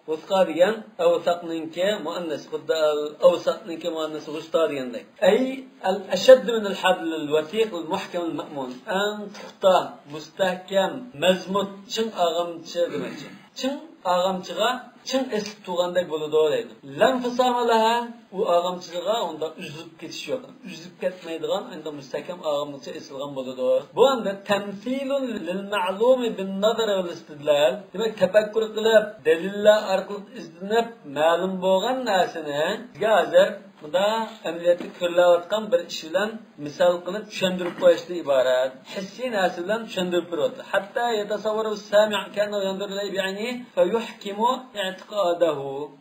ۋۇسقا دېگەن ئەۋسەقنىڭكى مۇئەننەسى، خۇددى ئەل ئەۋسەقنىڭكى مۇئەننەسى ۋۇستا دېگەندەك. ئەي ئەل ئەشەددۇ مىنەل ھەبلىل ۋەسىق ئەل مۇھكەمىل مەئمۇن. ئەڭ پۇختا، مۇستەھكەم، مەزمۇت، چىڭ ئاغامچا دېمەكچى. چىڭ ئاغامچىغا چىڭ ئېسىلىپ تۇرغاندەك بولىدۇ دەيدۇ. لەنفىسامە لەھا، ئۇ ئاغامچىغا ئۇنداق ئۈزۈلۈپ كېتىش يوق. ئۈزۈلۈپ كەتمەيدىغان، ئەندى مۇستەھكەم ئاغامچىغا ئېسىلغان بولىدۇ. بۇ ئەمدى تەمسىلۇن لىل مەلۇمى بىن نەزەر ۋەل ئىستىدلال. دېمەك، تەپەككۇر قىلىپ، دەلىللەر ئارقىلىق ئىزدىنىپ، مەلۇم بولغان نەرسىنى بىزگە ھازىر مۇندا ئەمەلىيەتتە كۆرۈلۈۋاتقان بىر ئىش بىلەن مىسال قىلىپ چۈشەندۈرۈپ قويۇشتىن ئىبارەت. ھېسسىي نەرسە بىلەن چۈشەندۈرۈپ بېرىۋاتىدۇ. حتى يتصور السامع كأنه ينظر إليه بعينه فيحكم اعتقاده.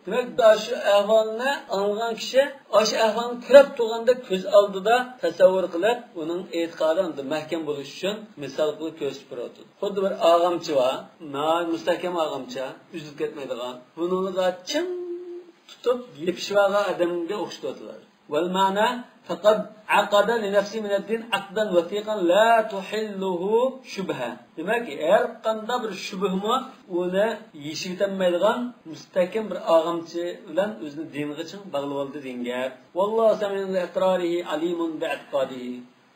دېمەك، شۇ ئەھۋالنى ئاڭلىغان كىشى ئاشۇ ئەھۋالنى كۆرۈپ تۇرغاندەك كۆز ئالدىدا تەسەۋۋۇر قىلىپ، ئۇنىڭ ئېتىقادى ئەمدى مەھكەم بولۇش ئۈچۈن مىسال قىلىپ كۆرسىتىپ بېرىۋاتىدۇ. خۇددى بىر ئاغامچا بار، ناھايىتى مۇستەھكەم ئاغامچا، ئۈزۈلۈپ كەتمەيدىغان. بۇنىڭغا چىڭ تۇتۇپ يېپىشىۋالغان ئادەمگە ئوخشىتىۋاتىدۇ. والمعنى فقد عقد لنفسه من الدين عقدا وثيقا لا تحله شبهة. دېمەك، ھەر قانداق بىر شۈبھىمۇ ئۇنى يېشىۋېتەلمەيدىغان مۇستەھكەم بىر ئاغامچا بىلەن ئۆزىنى دىنغا چىڭ باغلىۋالدى دېگەن گەپ. والله سميع لإقراره عليم باعتقاده.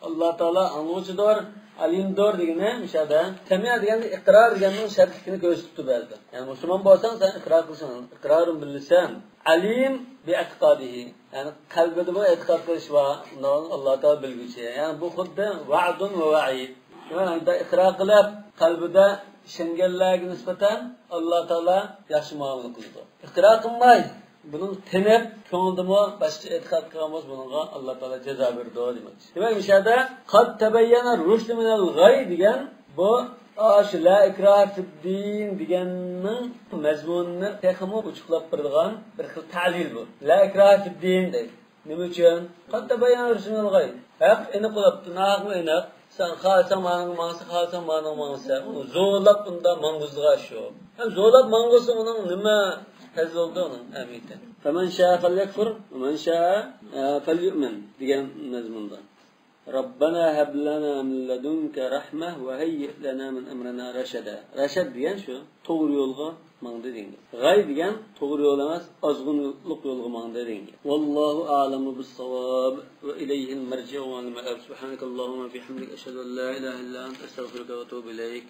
ئاللا تائالا ئاڭلىغۇچىدۇر، ئالىمدۇر دېگىنى مۇشۇ يەردە سەمىئ دېگەندە ئىقرار دېگەننىڭ شەرتلىكىنى كۆرسىتىپتۇ بەزىدە. يەنى مۇسۇلمان بولساڭ سەن ئىقرار قىلىشىڭ، إقرار باللسان. عليم باعتقاده، يەنى قەلبىدىمۇ ئېتىقاد قىلىش بار، ئۇنداق ئاللا تائالا بىلگۈچى. يەنى بۇ خۇددى ۋەئدۇن ۋە ۋەئىد. دېمەك، ئىقرار قىلىپ، قەلبىدە ئىشەنگەنلەرگە نىسبەتەن ئاللا تائالا ياخشى مۇئامىلە قىلىدۇ. ئىقرار قىلماي، بۇنىڭ تېنىپ، كۆڭلىدىمۇ باشقىچە ئېتىقاد قىلغان بولسا، بۇنىڭغا ئاللا تائالا جازا بېرىدۇ دېمەكچى. دېمەك، مۇشۇ يەردە قەد تەبەييەنە رۇشدۇ مىنەل غەي دېگەن بۇ، ئاشۇ لا ئىكراھە فىددىن دېگەننىڭ مەزمۇنىنى تېخىمۇ ئوچۇقلاپ بېرىدىغان بىر خىل تەلىل بۇ. لا ئىكراھە فىددىن دەيدۇ. نېمە ئۈچۈن؟ قەد تەبەييەنە رۇشدۇ مىنەل غەي. ھەق ئېنىق بولاپتۇ، ناھەقمۇ ئېنىق. سەن خالىساڭ مانىڭغا ماڭىسەن، خالىساڭ مانىڭغا ماڭىسەن. ئۇنى زورلاپ ئۇنداق ماڭغۇزىدىغان ئىش يوق. ھەم زورلاپ ماڭغۇزسا ئۇنىڭ نېمە ھەززى بولىدۇ ئۇنىڭ ئەمەلىيىتى؟ فمن شاء فليكفر ومن شاء، ئە، فليؤمن دېگەن مەزمۇندا. ربنا هب لنا من لدنك رحمة وهيئ لنا من أمرنا رشدا. رەشەد دېگەن شۇ، توغرا يولغا ماڭدى دېگەن گەپ. غەي دېگەن توغرا يول ئەمەس، ئازغۇنلۇق يولغا ماڭدى دېگەن گەپ. والله أعلم بالصواب وإليه المرجع والمآب. سبحانك اللهم وبحمدك، أشهد أن لا إله إلا أنت، أستغفرك وأتوب إليك.